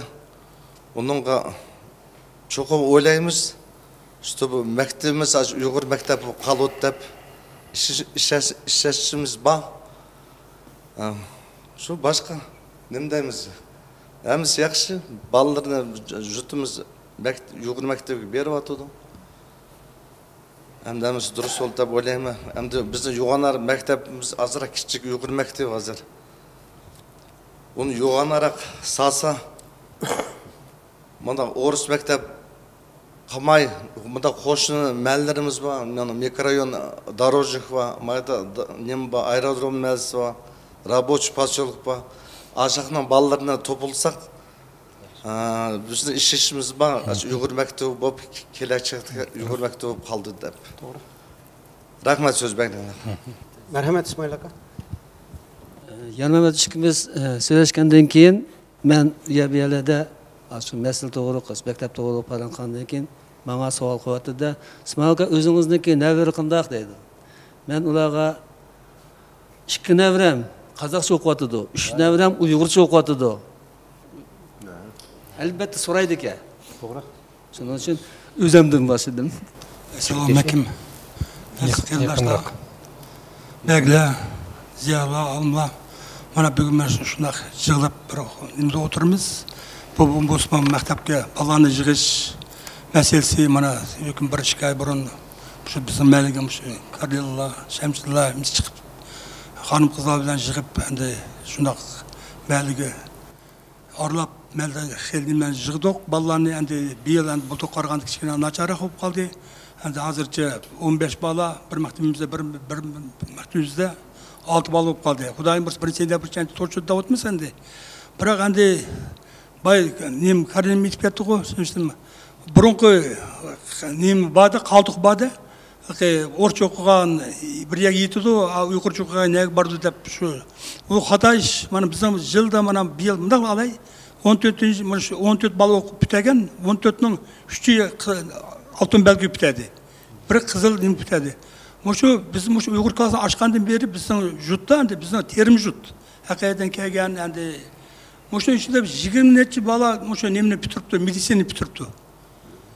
ئۇنىڭغا چوقۇم ئويلايمىز، شۇ بۇ مەكتىپىمىز ئاشۇ ئۇيغۇر مەكتەپ بولۇپ قالىدۇ دەپ ئىشەنچىمىز بار. ھە، شۇ باشقا نېمە دەيمىز؟ ھەممىسى ياخشى، بالىلىرىنى يۇرتىمىز مەكت-، ئۇيغۇر مەكتىپىگە بېرىۋاتىدۇ. ئەمدى ھەممىسى دۇرۇس بولدى دەپ ئويلايمەن. ئەمدى بىزنىڭ يوغانار مەكتەپىمىز ئازراق كىچىك ئۇيغۇر مەكتىپى ھازىر. ئۇنى يوغانراق سالسا، مانا ئورۇس مەكتەپ قالماي، مۇنداق قوشنا مەھەللىلىرىمىز بار، مانا مىكرورايون دورۇژنىك بار، مايدا نېمە بار، ئايرودروم مەھەللىسى بار، رابوچىي پوسيولكا بار. ئاشاقنىڭ بالىلىرىنى توپلىساق، ھە، بىزنىڭ ئىشەنچىمىز بار، ئۇيغۇر مەكتىپى بولۇپ، كېلەچەكتە ئۇيغۇر مەكتىپى بولۇپ قالىدۇ دەپ. توغرا. رەھمەت سۆز بەرگىنىڭلار. مەرھەمەت، ئىسمائىل ئاكا. يارمەمەت ئىككىمىز، ئە، سۆزلەشكەندىن كېيىن، مەن يە-، بۇ يەرلەردە، ئاشۇ مەسىلە توغرۇلۇق، مەكتەپ توغرۇلۇق پاراڭ قىلغاندىن كېيىن، ماڭا سوئال قويۇۋاتىدۇ-دە، ئىسمائىل ئاكا، ئۆزىڭىزنىڭكى نەۋرىلىرى قانداق دەيدۇ. مەن ئۇلارغا، ئىككى نەۋرەم قازاقچە ئوقۇۋاتىدۇ، ئۈچ نەۋرەم ئۇيغۇرچە ئوقۇۋاتىدۇ. ئەلبەتتە سورايدىكەن. توغرا. شۇنىڭ ئۈچۈن ئۆزۈمدىن باشلىدىم. ئەسسالامۇ ئەلەيكۇم. ئەزىز قېرىنداشلار، بەگلەر، زىيالىيلار، ئالىملار، مانا بۈگۈن مانا شۇ-، شۇنداق يىغىلىپ بىر نېمىدە ئولتۇرىمىز. بۇ، بۇ مۇسۇلمان مەكتەپكە بالىلارنى يىغىش مەسىلىسى مانا يېقىن بىر ئىككى ئاي بۇرۇن شۇ بىزنىڭ مەھەللىگە مۇشۇ كارلىنلار، شەمسىللار ھەممىسى چىقىپ، خانىم-قىزلار بىلەن يىغىپ، ئەمدى شۇنداق مەھەللىگە ئارىلاپ مەھەللىدە خېلى نېمىلەرنى يىغدۇق. بالىلارنى ئەمدى بىيىل ئەمدى بۇلتۇرغا قارىغاندا كىچىككىنە ناچارراق بولۇپ قالدى. ئەمدى ھازىرچە ئون بەش بالا، بىر مەكتىۋىمىزدە، بىر، بىر مەكتىۋىمىزدە ئالتە بالا بولۇپ قالدى. خۇدايىم بۇيرۇسا، بىرىنچى سەنتەبىرچە ئەمدى تورچىدا دەۋاتىمىز ئەمدى. بىراق ئەمدى باي نېمە كارىنىم يېتىپ كەتتىغۇ، شۇنىڭ ئۈچۈن بۇرۇنقى نېمە باردا، قالدۇق باردا، ئورۇسچە ئوقۇغان بىر يەرگە يېتىدۇ، ئۇيغۇرچە ئوقۇغان نەگە بارىدۇ دەپ شۇ. ئۇ خاتا ئىش. مانا بىزنىڭ يىلدا مانا بۇ يىل مۇنداق ئالاي، ئون تۆتىنچى، مانا شۇ ئون تۆت بالا ئوقۇپ پۈتتۈرگەن، ئون تۆتنىڭ ئۈچى ق-، ئالتۇن بەلگە پۈتتۈردى. بىرى قىزىل نېمە پۈتتۈردى. مۇشۇ بىز مۇشۇ ئۇيغۇر كلاسسىنى ئاچقاندىن بېرى بىزنىڭ يۇرتتا ئەمدى بىزنىڭ تېرىم يۇرت. ھەقىقەتەن كەلگەن ئەمدى مۇشۇنىڭ ئىچىدە بىز يىگىرمە نەچچە بالا مۇشۇ نېمىنى پۈتتۈرۈپتۇ، مېدىتسىنىنى پۈتتۈرۈپتۇ.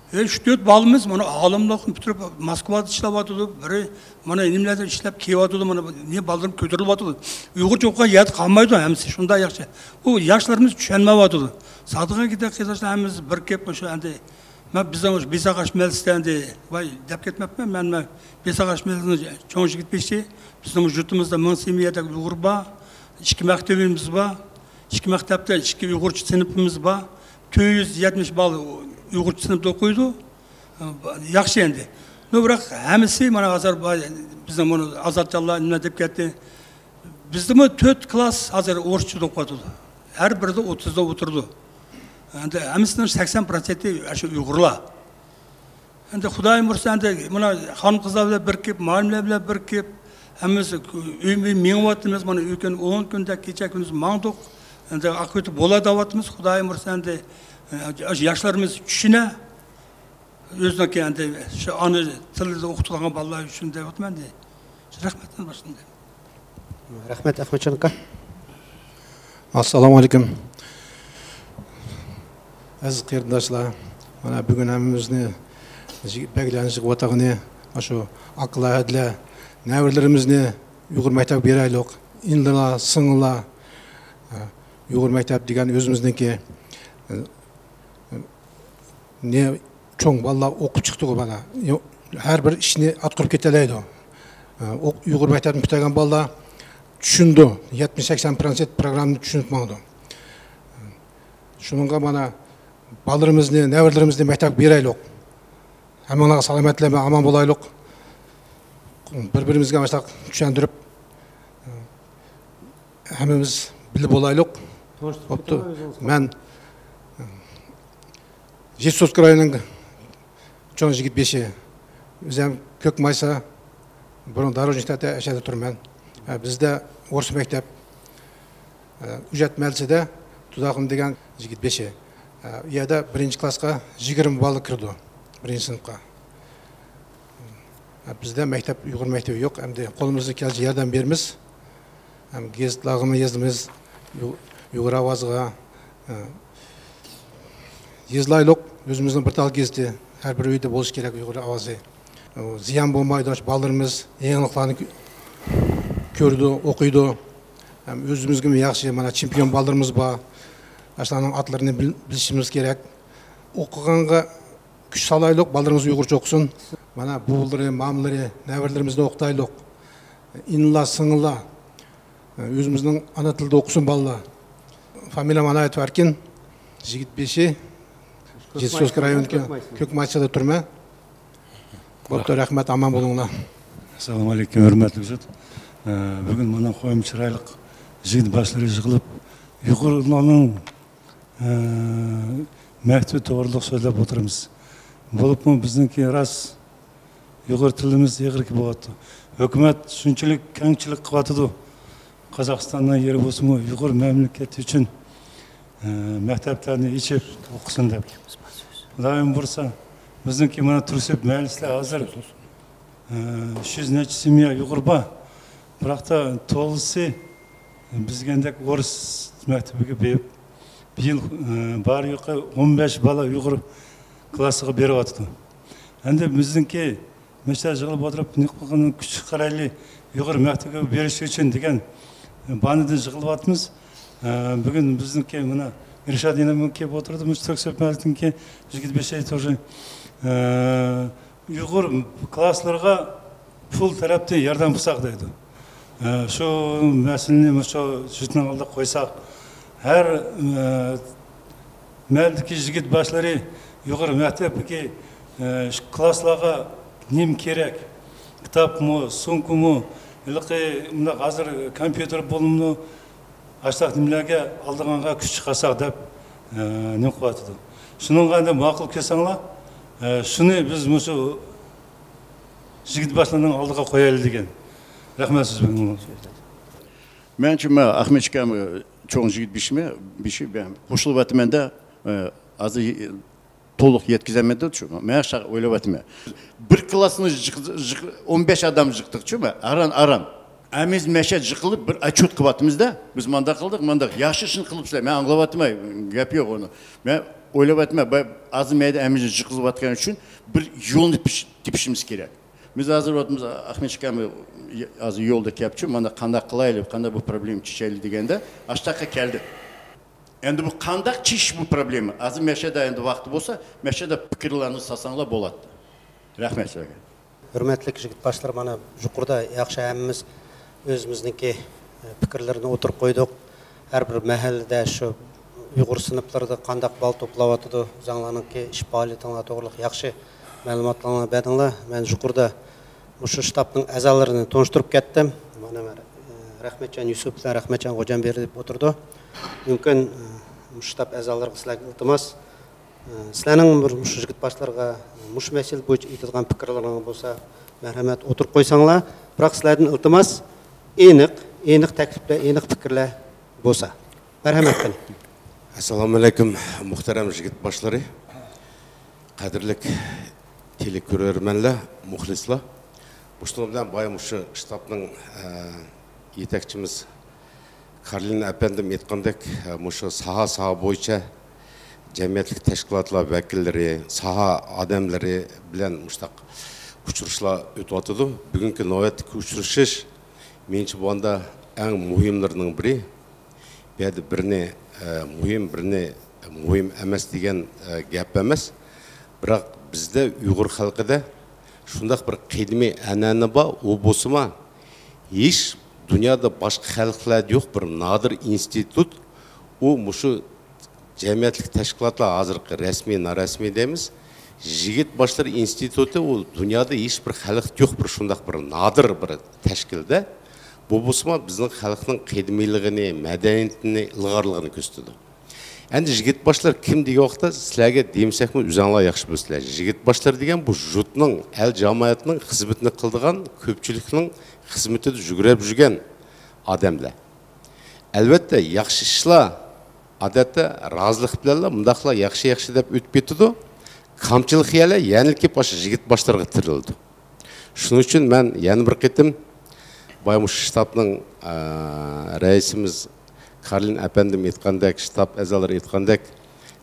ئۈچ تۆت بالىمىز مانا ئالىملىقنى پۈتتۈرۈپ، موسكۋادا ئىشلەۋاتىدۇ، بىرى مانا نېمىلەردە ئىشلەپ كېلىۋاتىدۇ، مانا نېمە بالىلىرىم كۆتۈرۈلۈۋاتىدۇ. ئۇيغۇرچە ئوقۇغان يەردە قالمايدۇ ھەممىسى، شۇنداق ياخشى. بۇ ياشلىرىمىز چۈشەنمەيۋاتىدۇ. سادىقىن ئاكىدەك قېرىنداشلار ھەممىمىز بىر گەپ مۇشۇ ئەمدى. مەن بىزنىڭ مۇشۇ بىساغاچ مەھەللىسىدە ئەمدى، ۋاي، دەپ كەتمەپتىمەن، مەن، مەن بىساغاچ مەھەللىسىنىڭ چوڭ يىگىت بېشى. بىزنىڭ يۇرتىمىزدا مىڭ سېمىيەدەك ئۇيغۇر بار، ئىككى مەكتىۋىمىز بار، ئىككى مەكتەپتە ئىككى ئۇيغۇرچە سىنىپىمىز بار. تۆت يۈز يەتمىش بالا ئۇيغۇرچە سىنىپتا ئوقۇيدۇ. ياخشى ئەمدى. نو، بىراق ھەممىسى مانا ھازىر با-، بىزنىڭ مۇنۇ ئازادجانلار نېمە دەپ كەتتى. بىزدىمۇ تۆت كلاس ھازىر ئورۇسچە ئوقۇۋاتىدۇ. ھەر بىرىدە ئوتتۇزدا ئولتۇرىدۇ. ئەمدى ھەممىسىنىڭ سەكسەن پىروتسېنتى ئاشۇ ئۇيغۇرلار. ئەمدى خۇدايىم بۇيرۇسا، ئەمدى مانا خانىم-قىزلار بىلەن بىر كېلىپ، مۇئەللىملەر بىلەن بىر كېلىپ، ھەممىمىز ئۆيمۇ مېڭىۋاتىمىز. مانا ئۆيكەن ئون كۈندە كېچە-كۈندۈز ماڭدۇق. ئەمدى ئاقىۋىتى بولا دەۋاتىمىز. خۇدايىم بۇيرۇسا، ئەمدى ئاشۇ ياشلىرىمىز چۈشىنە، ئۆزىنىڭكى ئەمدى شۇ ئانا تىلىدا ئوقۇتۇلغان بالىلار ئۈچۈن دەۋاتىمەن ئەمدى. رەھمەت، باشلىدىم. رەھمەت، ئەخمەتجان ئاكا. ئەسسالامۇ ئەلەيكۇم. ئەزىز قېرىنداشلار، مانا بۈگۈن ھەممىمىزنى يىگىت بەگلەرنى يىغىۋاتقىنى، ئاشۇ ئاكىلار، ھەدىلەر، نەۋرىلىرىمىزنى ئۇيغۇر مەكتەپكە بېرەيلۇق. ئىنىلار، سىڭىللار، ئۇيغۇر مەكتەپ دېگەن ئۆزىمىزنىڭكى، نى چوڭ بالىلار ئوقۇپ چىقتىغۇ بالا. يو-، ھەر بىر ئىشنى ئاتقۇرۇپ كېتەلەيدۇ. ئۇ ئۇيغۇر مەكتەپنى پۈتتۈرگەن بالىلار چۈشىنىدۇ. يەتمىش سەكسەن پىروتسېنت پروگراممىنى چۈشىنىپ ماڭىدۇ. شۇنىڭغا مانا بالىلىرىمىزنى، نەۋرىلىرىمىزنى مەكتەپكە بېرەيلۇق. ھەممىڭلارغا سالامەتلىك بىلەن ئامان بولايلۇق. بىر-بىرىمىزگە مۇشۇنداق چۈشەندۈرۈپ، ھەممىمىز بىللە بولايلۇق. بوپتۇ. مەن يېزا سوسكا رايونىنىڭ چوڭ يىگىت بېشى. ئۆزۈم كۆك مايسا، بۇرۇن دارۇژنىكتا ئەشەدە تۇرىمەن. ھە، بىزدە ئورۇس مەكتەپ، ھە، ئۈجەت مەھەللىسىدە تۇداخۇن دېگەن يىگىت بېشى. ھە، ئۇ يەردە بىرىنچى كلاسقا يىگىرمە بالا كىرىدۇ، بىرىنچى سىنىپقا. ھە، بىزدە مەكتەپ، ئۇيغۇر مەكتىپى يوق. ئەمدى قولىمىزدىن كەلسە ياردەم بېرىمىز. ھەم گېزىتلارغىمۇ يازىمىز، يۇ-، يۇقىرى ئاۋازغا، ئە، يېزىلايلۇق، ئۆزىمىزنىڭ بىر تال گېزىتى، ھەر بىر ئۆيدە بولۇشى كېرەك يۇقىرى ئاۋازى. ئۇ زىيان بولمايدۇ، شۇ بالىلىرىمىز يېڭىلىقلارنى كۆ-، كۆرىدۇ، ئوقۇيدۇ. ھەم ئۆزىمىزگىمۇ ياخشى، مانا چېمپىيون بالىلىرىمىز بار. ئاشۇلارنىڭ ئاتلىرىنى بىل-، بىلىشىمىز كېرەك. ئوقۇغانغا كۈچ سالايلۇق، بالىلىرىمىز ئۇيغۇرچە ئوقۇسۇن. مانا بوۋىلىرى، مامىلىرى، نەۋرىلىرىمىزنى ئوقۇتايلۇق. ئىنىلار، سىڭىللار، ئۆزىمىزنىڭ ئانا تىلىدا ئوقۇسۇن بالىلار. فامىلىيەم ئانايېتوف ئەركىن، يىگىت بېشى، يېزا سوسكا رايونىدىكى كۆك مايسىدا تۇرىمەن. بوپتۇ، رەھمەت، ئامان بولۇڭلار. ئەسسالامۇ ئەلەيكۇم، ھۆرمەتلىك يۇرت. ئە، بۈگۈن مانا قويۇم چىرايلىق يىگىت باشلىرى يىغىلىپ، ئۇيغۇرلارنىڭ ئە، مەكتىپى توغرىلىق سۆزلەپ ئولتۇرىمىز. بولۇپمۇ بىزنىڭكى راست ئۇيغۇر تىلىمىز ئېغىركى بولۇۋاتىدۇ. ھۆكۈمەت شۇنچىلىك كەڭچىلىك قىلىۋاتىدۇ. قازاقىستاننىڭ يېرى بولسىمۇ ئۇيغۇر مەملىكىتى ئۈچۈن، ئە، مەكتەپلەرنى ئېچىپ ئوقۇسۇن دەپ. خۇدايىم بۇيرۇسا، بىزنىڭكى مانا تۈرسۈپ مەھەللىسىدە ھازىر ئۈچ يۈز نەچچە سېمىيە ئۇيغۇر بار. بىراقتا تولىسى بىزگەندەك ئورۇس مەكتىپىگە بېرىپ، بىيىل، بارى يوقى ئون بەش بالا ئۇيغۇر كلاسسىغا بېرىۋاتىدۇ. ئەمدى بىزنىڭكى مەشتە يىغىلىپ ئولتۇرۇپ، نېقىقىنىڭ كۈچى قارايلى ئۇيغۇر مەكتىپىگە بېرىش ئۈچۈن دېگەن باھانىدىن يىغىلىۋاتىمىز. بۈگۈن بىزنىڭكى مانا ئىرشاد يېنىمغا كېلىپ ئولتۇردى، مۇشۇ تۈركسويت مەھەللىسىدىكى يىگىت بېشى تۇرۇشى. ئۇيغۇر كلاسلىرىغا پۇل تەرەپتىن ياردەم قىلساق دەيدۇ. ئە، شۇ مەسىلىنى مۇشۇ يۇرتنىڭ ئالدىغا قويساق، ھەر، ئە، مەھەللىدىكى يىگىت باشلىرى ئۇيغۇر مەكتەپتىكى، ئە، شۇ كلاسلارغا نېمە كېرەك؟ كىتابمۇ، سومكىمۇ، ھېلىقى مۇنداق ھازىر كومپيۇتېر بولۇمنى ئاشتاق نېمىلەرگە ئالىدىغانغا كۈچ چىقارساق دەپ، ئە، نېمە قىلىۋاتىدۇ. شۇنىڭغا ئەندى ماقۇل كۆرسەڭلار، ئە، شۇنى بىز مۇشۇ يىگىت باشلارنىڭ ئالدىغا قويايلى دېگەن. رەھمەت سىز بىلەن. مەنچە، مەن ئاخمەت ئاكام چوڭ يىگىت بېشىمە، بېشى، مەن قوشۇلۇۋاتىمەن-دە، ئە، ھازىر تولۇق يەتكۈزەلمىدى شۇ. مەن شۇ ئويلاۋاتىمەن. بىر كلاسنى جىق-، جىق-، ئون بەش ئادەم جىقتۇقچۇ، مەن ئاران-ئاران. ھەممىمىز مەشەد جىقىلىپ بىر ئاتچوت قىلىۋاتىمىز-دە. بىز مانداق قىلدۇق، مانداق. ياخشى ئىشنى قىلىپسىلەر. مەن ئاڭلاۋاتىمەن، گەپ يوق ئۇنى. مەن ئويلاۋاتىمەن، بە-، ھازىر مەيدە ھەممىمىز جىقىلىۋاتقان ئۈچۈن بىر يولنى پىش-، تېپىشىمىز كېرەك. بىز ھازىر ۋاقتىمىز ئاخمەت ئاكام ھازىر يولدا كەپچۇ، مانا قانداق قىلايلى، قانداق بۇ پروبلېمىنى چېچەيلى دېگەندە، ئاشتاققا كەلدى. ئەمدى بۇ قانداق چېچىش بۇ پروبلېما؟ ھازىر مەشەدە ئەمدى ۋاقتى بولسا، مەشەدە پىكىرلەرنى سالساڭلار بولاتتى. رەھمەت سىلەرگە. ھۆرمەتلىك يىگىت باشلار، مانا يۇقىرىدا ياخشى ھەممىمىز ئۆزىمىزنىڭكى پىكىرلىرىنى ئوتتۇرىغا قويدۇق. ھەر بىر مەھەللىدە شۇ ئۇيغۇر سىنىپلىرىدا قانداق بال توپلاۋاتىدۇ، ئۆزۈڭلارنىڭكى ئىش پائالىيىتىڭلار توغرىلىق ياخشى مەلۇماتلارنى بەردىڭلار. مەن يۇقىرىدا مۇشۇ شتابنىڭ ئەزالىرىنى تونۇشتۇرۇپ كەتتىم. مانا مەن، ئە، رەھمەتجان يۈسۈپ بىلەن رەھمەتجان غوجامبېرى دەپ ئولتۇرىدۇ. مۇمكىن، ئە، مۇشۇ شتاب ئەزالىرىغا سىلەرگە ئىلتىماس، ئە، سىلەرنىڭ بىر مۇشۇ يىگىت باشلارغا مۇشۇ مەسىلە بويىچە ئېيتىدىغان پىكىرلىرىڭلار بولسا، مەرھەمەت ئوتتۇرىغا قويساڭلار. بىراق سىلەردىن ئىلتىماس، ئېنىق، ئېنىق تەكلىپلەر، ئېنىق پىكىرلەر بولسا. مەرھەمەت قىلىڭ. ئەسسالامۇئەلەيكۇم، مۇھتەرەم يىگىت باشلىرى، قەدىرلىك تېلېكۆرۈرمەنلەر، مۇخلىسلار. مۇشۇنىڭ بىلەن بايا مۇشۇ شتابنىڭ، ئە، يېتەكچىمىز كارلىن ئەپەندىم ئېيتقاندەك، ئە، مۇشۇ ساھە، ساھە بويىچە جەمئىيەتلىك تەشكىلاتلار ۋەكىللىرى، ساھە ئادەملىرى بىلەن مۇشۇنداق ئۇچرىشىشلار ئۆتۈۋاتىدۇ. بۈگۈنكى نۆۋەتتىكى ئۇچرىشىش مېنىڭچە بولغاندا ئەڭ مۇھىملىرىنىڭ بىرى. بۇ يەردە بىرنى، ئە، مۇھىم، بىرنى مۇھىم ئەمەس دېگەن، ئە، گەپ ئەمەس. بىراق بىزدە، ئۇيغۇر خەلقىدە شۇنداق بىر قەدىمىي ئەنئەنە بار، ئۇ بولسىمۇ ھېچ دۇنيادا باشقا خەلقلەردە يوق بىر نادىر ئىنستىتۇت. ئۇ مۇشۇ جەمئىيەتلىك تەشكىلاتلار، ھازىرقى رەسمىي، نارەسمىي دەيمىز، يىگىت باشلىرى ئىنستىتۇتى، ئۇ دۇنيادا ھېچ بىر خەلقتە يوق بىر شۇنداق بىر نادىر بىر تەشكىلدە. بۇ بولسىمۇ بىزنىڭ خەلقنىڭ قەدىمىيلىكىنى، مەدەنىيىتىنى، ئىلغارلىقىنى كۆرسىتىدۇ. ئەمدى يىگىت باشلار كىم دېگەن ۋاقىتتا، سىلەرگە دېمىسەكمۇ ئۆزۈڭلار ياخشى بىلىسىلەر. يىگىت باشلار دېگەن بۇ يۇرتنىڭ، ئەل جامائەتنىڭ خىزمىتىنى قىلىدىغان، كۆپچىلىكنىڭ خىزمىتىدە يۈگرەپ يۈرگەن ئادەملەر. ئەلۋەتتە، ياخشى ئىشلار ئادەتتە رازىلىق بىلەنلا مۇنداقلا ياخشى، ياخشى دەپ ئۆتۈپ كېتىدۇ. كامچىلىق يەرلەر يەنىلا كېلىپ ئاشۇ يىگىت باشلىرىغا تىرىلىدۇ. شۇنىڭ ئۈچۈن مەن يەنە بىر قېتىم بايا مۇشۇ شتابنىڭ، ئە، رەئىسىمىز كارلىن ئەپەندىم ئېيتقاندەك، شتاب ئەزالىرى ئېيتقاندەك،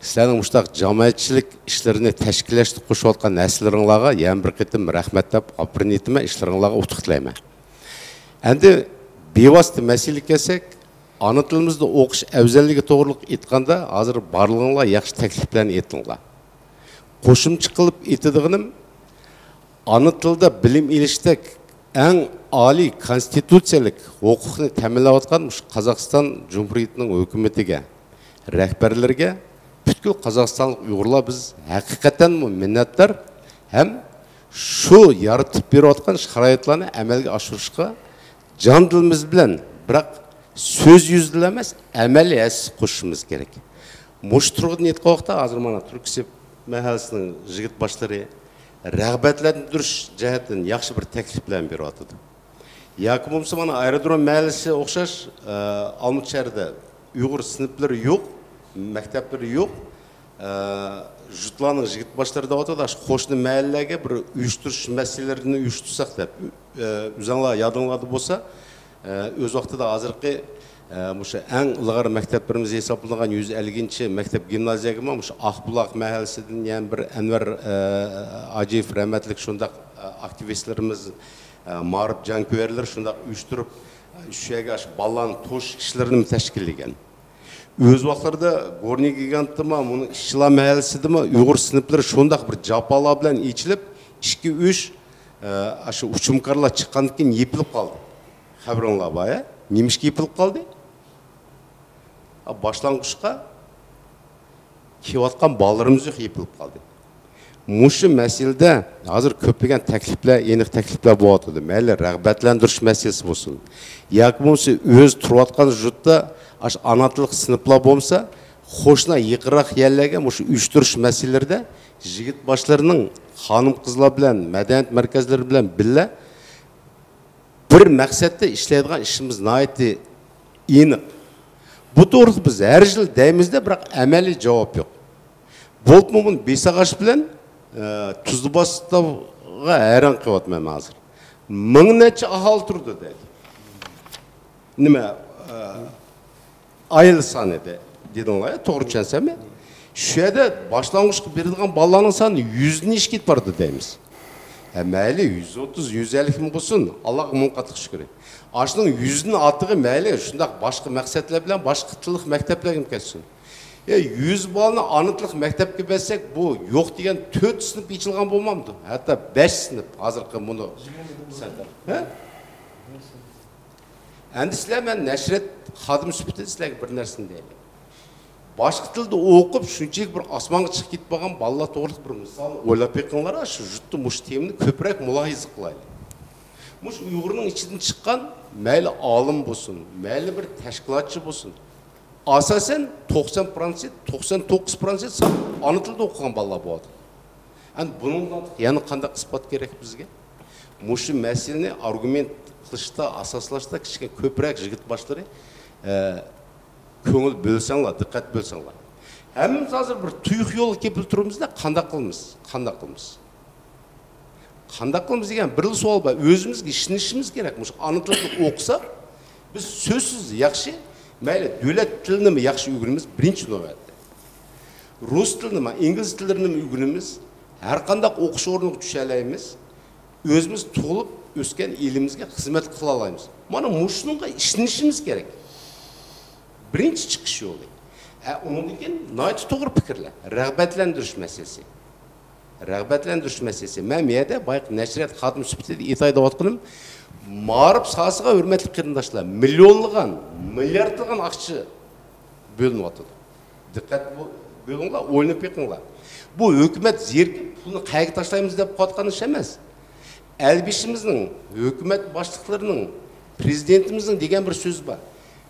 سىلەرنىڭ مۇشۇنداق جامائەتچىلىك ئىشلىرىنى تەشكىللەشتە قوشۇۋاتقان ھەسسىلىرىڭلارغا يەنە بىر قېتىم رەھمەت دەپ ئاپىرىن ئېيتىمەن، ئىشلىرىڭلارغا ئۇتۇق تىلەيمەن. ئەمدى بىۋاسىتە مەسىلىگە كەلسەك، ئانا تىلىمىزدا ئوقۇش ئەۋزەللىكى توغرۇلۇق ئېيتقاندا، ھازىر بارلىقىڭلار ياخشى تەكلىپلەرنى ئېيتتىڭلار. قوشۇمچە قىلىپ ئېيتىدىغىنىم، ئانا تىلدا بىلىم ئېلىشتەك ئەڭ ئالىي كونستىتۇتسىيەلىك ھوقۇقنى تەمىنلەۋاتقان مۇشۇ قازاقىستان جۇمھۇرىيىتىنىڭ ھۆكۈمىتىگە، رەھبەرلىرىگە، پۈتكۈل قازاقىستانلىق ئۇيغۇرلار بىز ھەقىقەتەنمۇ مىننەتدار ھەم شۇ يارىتىپ بېرىۋاتقان شارائىتلارنى ئەمەلگە ئاشۇرۇشقا جان دىلىمىز بىلەن، بىراق سۆز يۈزىدىلا ئەمەس، ئەمەلىي ھەسسە قوشۇشىمىز كېرەك. مۇشۇ تۇرغۇدىن ئېيتقان ۋاقىتتا، ھازىر مانا تۈركسىب مەھەللىسىنىڭ يىگىت باشلىرى رىغبەتلەندۈرۈش جەھەتتىن ياخشى بىر تەكلىپلەرنى بېرىۋاتىدۇ. ياكى بولمىسا مانا ئايرودروم مەھەللىسى ئوخشاش، ئە، ئالمۇت شەھىرىدە ئۇيغۇر سىنىپلىرى يوق، مەكتەپلىرى يوق. ئە، جۇتلارنىڭ يىگىت باشلىرى دەۋاتىدۇ، ئاشۇ قوشنا مەھەللىلەرگە بىر ئۇيۇشتۇرۇش مەسىلىلىرىنى ئۇيۇشتۇرساق دەپ. ئە، ئۆزۈڭلار يادىڭلاردا بولسا، ئە، ئۆز ۋاقتىدا ھازىرقى، ئە، مۇشۇ ئەڭ ئىلغار مەكتەپلىرىمىز ھېسابلىنىدىغان يۈز ئەللىكىنچى مەكتەپ گىمنازىيەگىمۇ مۇشۇ ئاقبۇلاق مەھەللىسىدىن يەنە بىر ئەنۋەر، ئە، ھاجىيېف رەھمەتلىك شۇنداق، ئە، ئاكتىۋىستلىرىمىز، ئە، مائارىپ جانكۆيەرلىرى شۇنداق ئۇيۇشتۇرۇپ، ئە، شۇ يەرگە ئاشۇ بالىلارنى توشۇش ئىشلىرىنى تەشكىللىگەن. ئۆز ۋاقىتلىرىدا گورنىي گىگانتتىمۇ، مۇنىڭ ئىشچىلار مەھەللىسىدىمۇ ئۇيغۇر سىنىپلىرى شۇنداق بىر جاپالار بىلەن ئېچىلىپ، ئىككى، ئۈچ، ئە، ئاشۇ ئۇچۇمكارلار چىققاندىن كېيىن يېپىلىپ قالدى. خەۋىرىڭلار بار، ھە؟ نېمىشقا يېپىلىپ قالدى؟ ئا، باشلانغۇچقا كېلىۋاتقان بالىلىرىمىز يوق، يېپىلىپ قالدى. مۇشۇ مەسىلىدە ھازىر كۆپلىگەن تەكلىپلەر، ئېنىق تەكلىپلەر بولۇۋاتىدۇ. مەيلى رىغبەتلەندۈرۈش مەسىلىسى بولسۇن، ياكى بولمىسا ئۆزى تۇرۇۋاتقان يۇرتتا ئاشۇ ئانا تىللىق سىنىپلار بولمىسا، قوشنا يېقىنراق يەرلەرگە مۇشۇ ئۇيۇشتۇرۇش مەسىلىلىرىدە يىگىت باشلىرىنىڭ خانىم-قىزلار بىلەن، مەدەنىيەت مەركەزلىرى بىلەن بىللە بىر مەقسەتتە ئىشلەيدىغان ئىشىمىز ناھايىتى ئېنىق. بۇ توغرىدا بىز ھەر يىل دەيمىز-دە، بىراق ئەمەلىي جاۋاب يوق. بولۇپمۇ بۇنى بېسىغاچ بىلەن، ئە، تۇزلۇباستاغا ھەيران قېلىۋاتىمەن ھازىر. مىڭ نەچچە ئاھالى تۇرىدۇ دەيدۇ. نېمە، ئە، ئائىلە سانى دە-، دېدىڭلار، توغرا چۈشەنسەممۇ؟ شۇ يەردە باشلانغۇچقا بېرىدىغان بالىلارنىڭ سانى يۈزدىن ئېشىپ كېتىپ بارىدۇ دەيمىز. ھە، مەيلى، يۈز ئوتتۇز، يۈز ئەللىكمۇ بولسۇن، ئاللاغا مىڭ قاتلىق شۈكرى. ئاشۇنىڭ يۈزدىن ئارتۇقى مەيلى، شۇنداق باشقا مەقسەتلەر بىلەن باشقا تىللىق مەكتەپلەرگىمۇ كەتسۇن. يا، يۈز بالىنى ئانا تىللىق مەكتەپكە بەرسەك، بۇ يوق دېگەن تۆت سىنىپ ئېچىلغان بولمامدۇ؟ ھەتتا بەش سىنىپ ھازىرقى مۇنۇ سەنتەر. ھە؟ ئەمدى سىلەر، مەن نەشرىيات خادىمى سۈپىتىدە سىلەرگە بىر نەرسىنى دەيلى. باشقا تىلدا ئوقۇپ، شۇنچىلىك بىر ئاسمانغا چىقىپ كېتىپ بارغان بالىلار توغرىلىق بىر مىسال ئويلاپ بېقىڭلار، شۇ يۇرتتا مۇشۇ تېمىنى كۆپرەك مۇلاھىزە قىلايلى. مۇشۇ ئۇيغۇرنىڭ ئىچىدىن چىققان، مەيلى ئالىم بولسۇن، مەيلى بىر تەشكىلاتچى بولسۇن، ئاساسەن توقسان پىروتسېنت، توقسان توققۇز پىروتسېنت سان ئانا تىلدا ئوقۇغان بالىلار بولىدۇ. ئەمدى بۇنىڭغا يەنە قانداق ئىسپات كېرەك بىزگە؟ مۇشۇ مەسىلىنى ئارگۇمېنت قىلىشتا، ئاساسلاشتا كىچىككىنە كۆپرەك يىگىت باشلىرى، ئە، كۆڭۈل بۆلسەڭلار، دىققەت بۆلسەڭلار. ھەممىمىز ھازىر بىر تۇيۇق يولغا كېپىل تۇرىمىزدا، قانداق قىلىمىز؟ قانداق قىلىمىز؟ قانداق قىلىمىز دېگەن بىرلا سوئال بار. ئۆزىمىزگە ئىشىنىشىمىز كېرەك. مۇشۇ ئانا تىلدا ئوقۇساق، بىز سۆزسىز ياخشى، مەيلى، دۆلەت تىلىنىمۇ ياخشى ئۆگىنىمىز، بىرىنچى نۆۋەتتە. رۇس تىلىنىمۇ، ئىنگلىز تىللىرىنىمۇ ئۆگىنىمىز، ھەر قانداق ئوقۇش ئورنىغا چۈشەلەيمىز، ئۆزىمىز تۇغۇلۇپ ئۆسكەن ئېلىمىزگە خىزمەت قىلالايمىز. مانا مۇشۇنىڭغا ئىشىنىشىمىز كېرەك. بىرىنچى چىقىش يولى. ھە، ئۇنىڭدىن كېيىن ناھايىتى توغرا پىكىرلەر. رىغبەتلەندۈرۈش مەسىلىسى. رىغبەتلەندۈرۈش مەسىلىسى. مەن بۇ يەردە بايىقى نەشرىيات خادىمى سۈپىتىدە ئېيتاي دەۋاتقىنىم، مائارىپ ساھەسىگە، ھۆرمەتلىك قېرىنداشلار، مىليونلىغان، مىلياردلىغان ئاقچا بۆلۈنۈۋاتىدۇ. دىققەت بو-، بۆلۈڭلار، ئويلىنىپ بېقىڭلار. بۇ ھۆكۈمەت زېرىكىپ، پۇلنى قەيەرگە تاشلايمىز دەپ قىلىۋاتقان ئىش ئەمەس. ئەلبېشىمىزنىڭ، ھۆكۈمەت باشلىقلىرىنىڭ، پىرېزىدېنتىمىزنىڭ دېگەن بىر سۆزى بار.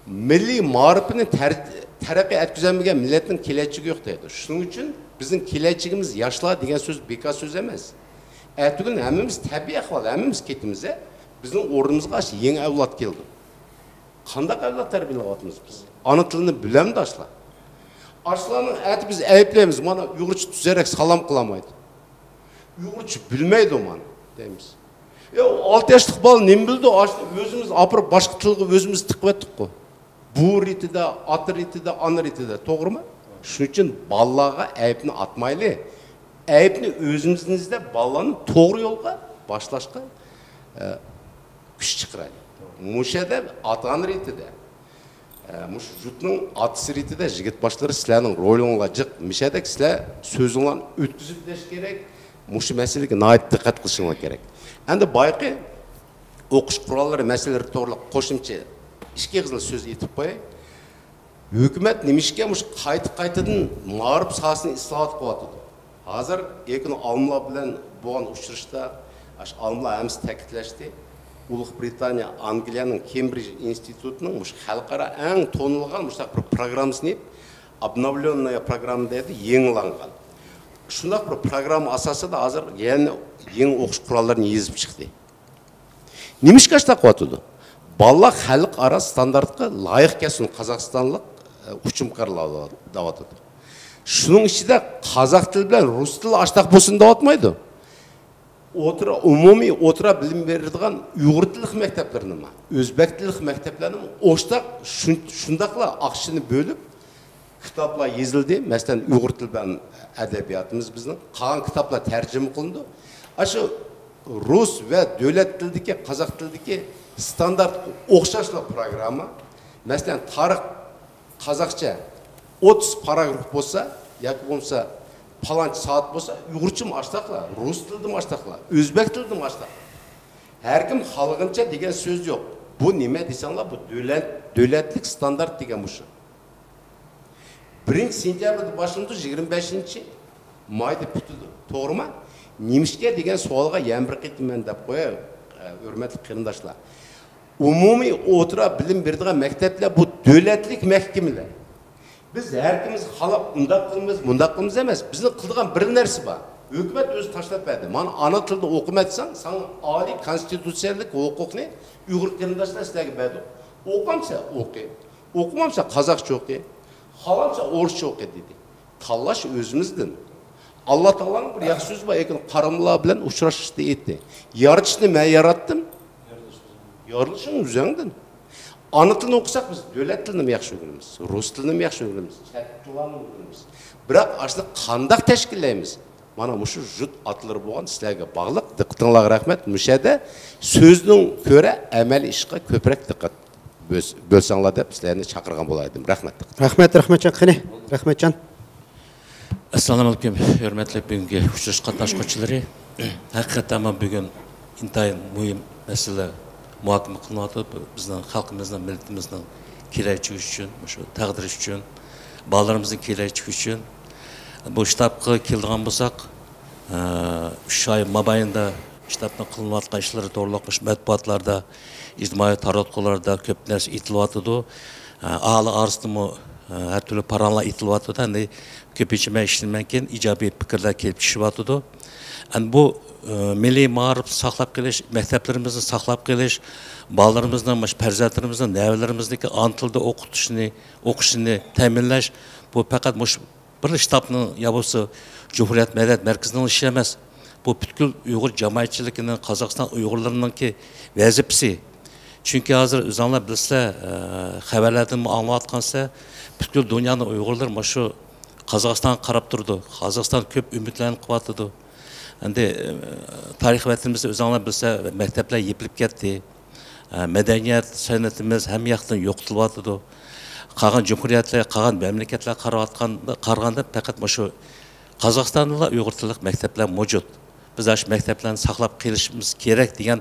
مىللىي مائارىپنى تەر-، تەرەققىي ئەتكۈزەلمىگەن مىللەتنىڭ كېلەچىكى يوق دەيدۇ. شۇنىڭ ئۈچۈن بىزنىڭ كېلەچىكىمىز ياشلار دېگەن سۆز بىكار سۆز ئەمەس. ئەتىگۈن ھەممىمىز تەبىئىي ئەھۋال، ھەممىمىز كېتىمىز، ھە؟ بىزنىڭ ئورنىمىزغا ئاشۇ يېڭى ئەۋلاد كېلىدۇ. قانداق ئەۋلاد تەربىيەلەۋاتىمىز بىز؟ ئانا تىلىنى بىلەمدۇ ئاشۇلار؟ ئاشۇلارنىڭ ئەتە بىز ئەيىبلەيمىز، مانا ئۇيغۇرچە تۈزەرەك سالام قىلالمايدۇ. ئۇيغۇرچە بىلمەيدۇ مانا دەيمىز. يا، ئالتە ياشلىق بالا نېمە بىلىدۇ؟ ئاشۇنى ئۆزىمىز ئاپىرىپ باشقا تىلغا ئۆزىمىز تىقىۋەتتۇققۇ. بۇ رىتىدە، ئاتا رىتىدە، ئانا رىتىدە، توغرىمۇ؟ شۇنىڭ ئۈچۈن بالىلارغا ئەيىبنى ئاتمايلى. ئەيىبنى ئۆزىمىزدىن ئىزدەپ، بالىلارنى توغرا يولغا باشلاشقا، ئە، كۈچ چىقىرايلى. مۇشۇ يەردە ئاتا-ئانا رېتىدە، ئە، مۇشۇ يۇرتنىڭ ئاتىسى رېتىدە يىگىت باشلىرى سىلەرنىڭ رولىڭلار جىق. مۇشۇ يەردە سىلەر سۆزۈڭلارنى ئۆتكۈزۈپ بېرىش كېرەك. مۇشۇ مەسىلىگە ناھايىتى دىققەت قىلىشىڭلار كېرەك. ئەمدى بايىقى ئوقۇش قوراللىرى مەسىلىلىرى توغرىلىق قوشۇمچە ئىككى ئېغىزلا سۆز ئېيتىپ قوياي. ھۆكۈمەت نېمىشقا مۇشۇ قايتا-قايتىدىن مائارىپ ساھەسىنى ئىسلاھات قىلىۋاتىدۇ؟ ھازىر يېقىن ئالىملار بىلەن بولغان ئۇچرىشىشتا، ئاشۇ ئالىملار ھەممىسى تەكىتلەشتى. ئۇلۇغ بىرىتانىيە، ئانگلىيەنىڭ كېمبرىج ئىنستىتۇتىنىڭ مۇشۇ خەلقئارا ئەڭ تونۇلغان مۇشۇنداق بىر پروگراممىسىنى، ئابناۋلېننايا پروگرامما دەيدۇ، يېڭىلانغان. شۇنداق بىر پروگرامما ئاساسىدا ھازىر يەنە يېڭى ئوقۇش قوراللىرىنى يېزىپ چىقتى. نېمىشقا ئاشۇنداق قىلىۋاتىدۇ؟ بالىلار خەلقئارا ستاندارتقا لايىق كەلسۇن، قازاقىستانلىق، ئە، ئۇچۇمكارلار دەۋاتىدۇ. شۇنىڭ ئىچىدە قازاق تىلى بىلەن رۇس تىلى ئاشۇنداق بولسۇن دەۋاتمايدۇ. ئوتتۇرا، ئومۇمىي ئوتتۇرا بىلىم بېرىدىغان ئۇيغۇر تىللىق مەكتەپلىرىنىمۇ، ئۆزبەك تىللىق مەكتەپلەرنىمۇ ئوشتاق شۇن-، شۇنداقلا ئاقچىنى بۆلۈپ، كىتابلار يېزىلدى. مەسىلەن، ئۇيغۇر تىلى بىلەن ئەدەبىياتىمىز بىزنىڭ. قالغان كىتابلار تەرجىمە قىلىنىدۇ. ئاشۇ رۇس ۋە دۆلەت تىلىدىكى، قازاق تىلىدىكى ستاندارتقا ئوخشاشلا پروگرامما. مەسىلەن، تارىخ قازاقچە ئوتتۇز پاراگراف بولسا ياكى بولمىسا پالانچە سائەت بولسا، ئۇيغۇرچىمۇ ئاشتاقلا، رۇس تىلىدىمۇ ئاشتاقلا، ئۆزبەك تىلىدىمۇ ئاشتاقلا. ھەركىم خالىغىنىچە دېگەن سۆز يوق. بۇ نېمە دېسەڭلار، بۇ دۆلەت، دۆلەتلىك ستاندارت دېگەن مۇشۇ. بىرىنچى سېنتەبىردە باشلىنىدۇ، يىگىرمە بەشىنچى مايدا پۈتىدۇ. توغرىما؟ نېمىشقا دېگەن سوئالغا يەنە بىر قېتىم مەن دەپ قوياي، ھۆرمەتلىك قېرىنداشلار. ئومۇمىي ئوتتۇرا بىلىم بېرىدىغان مەكتەپلەر بۇ دۆلەتلىك مەھكىمىلەر. بىز ھەر كىمىمىز خالاپ ئۇنداق قىلىمىز، مۇنداق قىلىمىز ئەمەس. بىزنىڭ قىلىدىغان بىر نەرسە بار. ھۆكۈمەت ئۆزى تاشلاپ بەردى. مانا ئانا تىلدا ئوقۇمەتسەڭ، ساڭا ئالىي كونستىتۇتسىيەلىك ھوقۇقنى ئۇيغۇر قېرىنداشلار سىلەرگە بەردۇق. ئوقۇمسا ئوقۇ. ئوقۇمامسا قازاقچە ئوقۇ. خالامسا ئورۇسچە ئوقۇ دېدى. تاللاش ئۆزىمىزدىن. ئاللا تائالانىڭ بىر ياخشى سۆزى بار ئىكەن، قارىمۇلار بىلەن ئۇچراشتى ئېيتتى. يارىتىشنى مەن ياراتتىم. يارىلىشىڭ ئۆزۈڭدىن. ئانا تىلنى ئوقۇساق بىز دۆلەت تىلىنىمۇ ياخشى ئۆگىنىمىز، رۇس تىلىنىمۇ ياخشى ئۆگىنىمىز، چەت تىللارنى ئۆگىنىمىز. بىراق ئاشۇنى قانداق تەشكىللەيمىز؟ مانا مۇشۇ جۇت ئاتىلىرى بولغان سىلەرگە باغلىق. دىققىتىڭلارغا رەھمەت. مۇشۇ يەردە سۆزنىڭ كۆرە ئەمەلىي ئىشقا كۆپرەك دىققەت بۆلس-، بۆلسەڭلار دەپ سىلەرنى چاقىرغان بولايدىم. رەھمەت. رەھمەت، رەھمەتجان. قېنى، رەھمەتجان. ئەسسالامۇئەلەيكۇم، ھۆرمەتلىك بۈگۈنكى ئۇچرىشىش قاتناشقۇچىلىرى. ھەقىقەتەنمۇ بۈگۈن ئىنتايىن مۇھىم مەسىلە مۇھاكىمە قىلىنىۋاتىدۇ. بىزنىڭ خەلقىمىزنىڭ، مىللىتىمىزنىڭ كېلەچىكى ئۈچۈن، مۇشۇ تەقدىرى ئۈچۈن، بالىلىرىمىزنىڭ كېلەچىكى ئۈچۈن. بۇ شتابقا كېلىدىغان بولساق، ئە، ئۈچ ئاي مابەينىدە شتابنىڭ قىلىنىۋاتقان ئىشلىرى توغرۇلۇق مۇشۇ مەتبۇئاتلاردا، ئىجتىمائىي تاراتقۇلاردا كۆپ نەرسە ئېيتىلىۋاتىدۇ. ئە، ئاھالى ئارىسىدىمۇ، ئە، ھەر تۈرلۈك پاراڭلار ئېيتىلىۋاتىدۇ. ئەمدى كۆپىنچە مەن ئىشىنىمەنكى، ئىجابىي پىكىرلەر كېلىپ چۈشۈۋاتىدۇ. ئەمدى بۇ، ئە، مىللىي مائارىپنى ساقلاپ قېلىش، مەكتەپلىرىمىزنى ساقلاپ قېلىش، بالىلىرىمىزنىڭ، مۇشۇ پەرزەنتلىرىمىزنىڭ، نەۋرىلىرىمىزنىڭكى ئانا تىلدا ئوقۇتۇشىنى، ئوقۇشىنى تەمىنلەش، بۇ پەقەت مۇشۇ بىر شتابنىڭ يا بولسا جۇمھۇرىيەت مەدەنىيەت مەركىزىنىڭ ئىشى ئەمەس. بۇ پۈتكۈل ئۇيغۇر جامائەتچىلىكىنىڭ، قازاقىستان ئۇيغۇرلىرىنىڭكى ۋەزىپىسى. چۈنكى ھازىر ئۆزۈڭلار بىلىسىلەر، ئە، خەۋەرلەردىنمۇ ئاڭلاۋاتقانسىلەر، پۈتكۈل دۇنيانىڭ ئۇيغۇرلىرى مانا شۇ قازاقىستانغا قاراپ تۇرىدۇ. قازاقىستان كۆپ ئۈمىدلەرنى قىلىۋاتىدۇ. ئەمدى، ئە، تارىخىي ۋەتىنىمىزدە ئۆزۈڭلار بىلىسىلەر، مەكتەپلەر يېپىلىپ كەتتى. ئە، مەدەنىيەت، سەنئىتىمىز ھەممە ياقتىن يوقىتىلىۋاتىدۇ. قالغان جۇمھۇرىيەتلەر، قالغان مەملىكەتلەر قاراۋاتقاندا، قارىغاندا پەقەت مۇشۇ قازاقىستاندىلا ئۇيغۇر تىللىق مەكتەپلەر مەۋجۇت. بىز ئاشۇ مەكتەپلەرنى ساقلاپ قېلىشىمىز كېرەك دېگەن،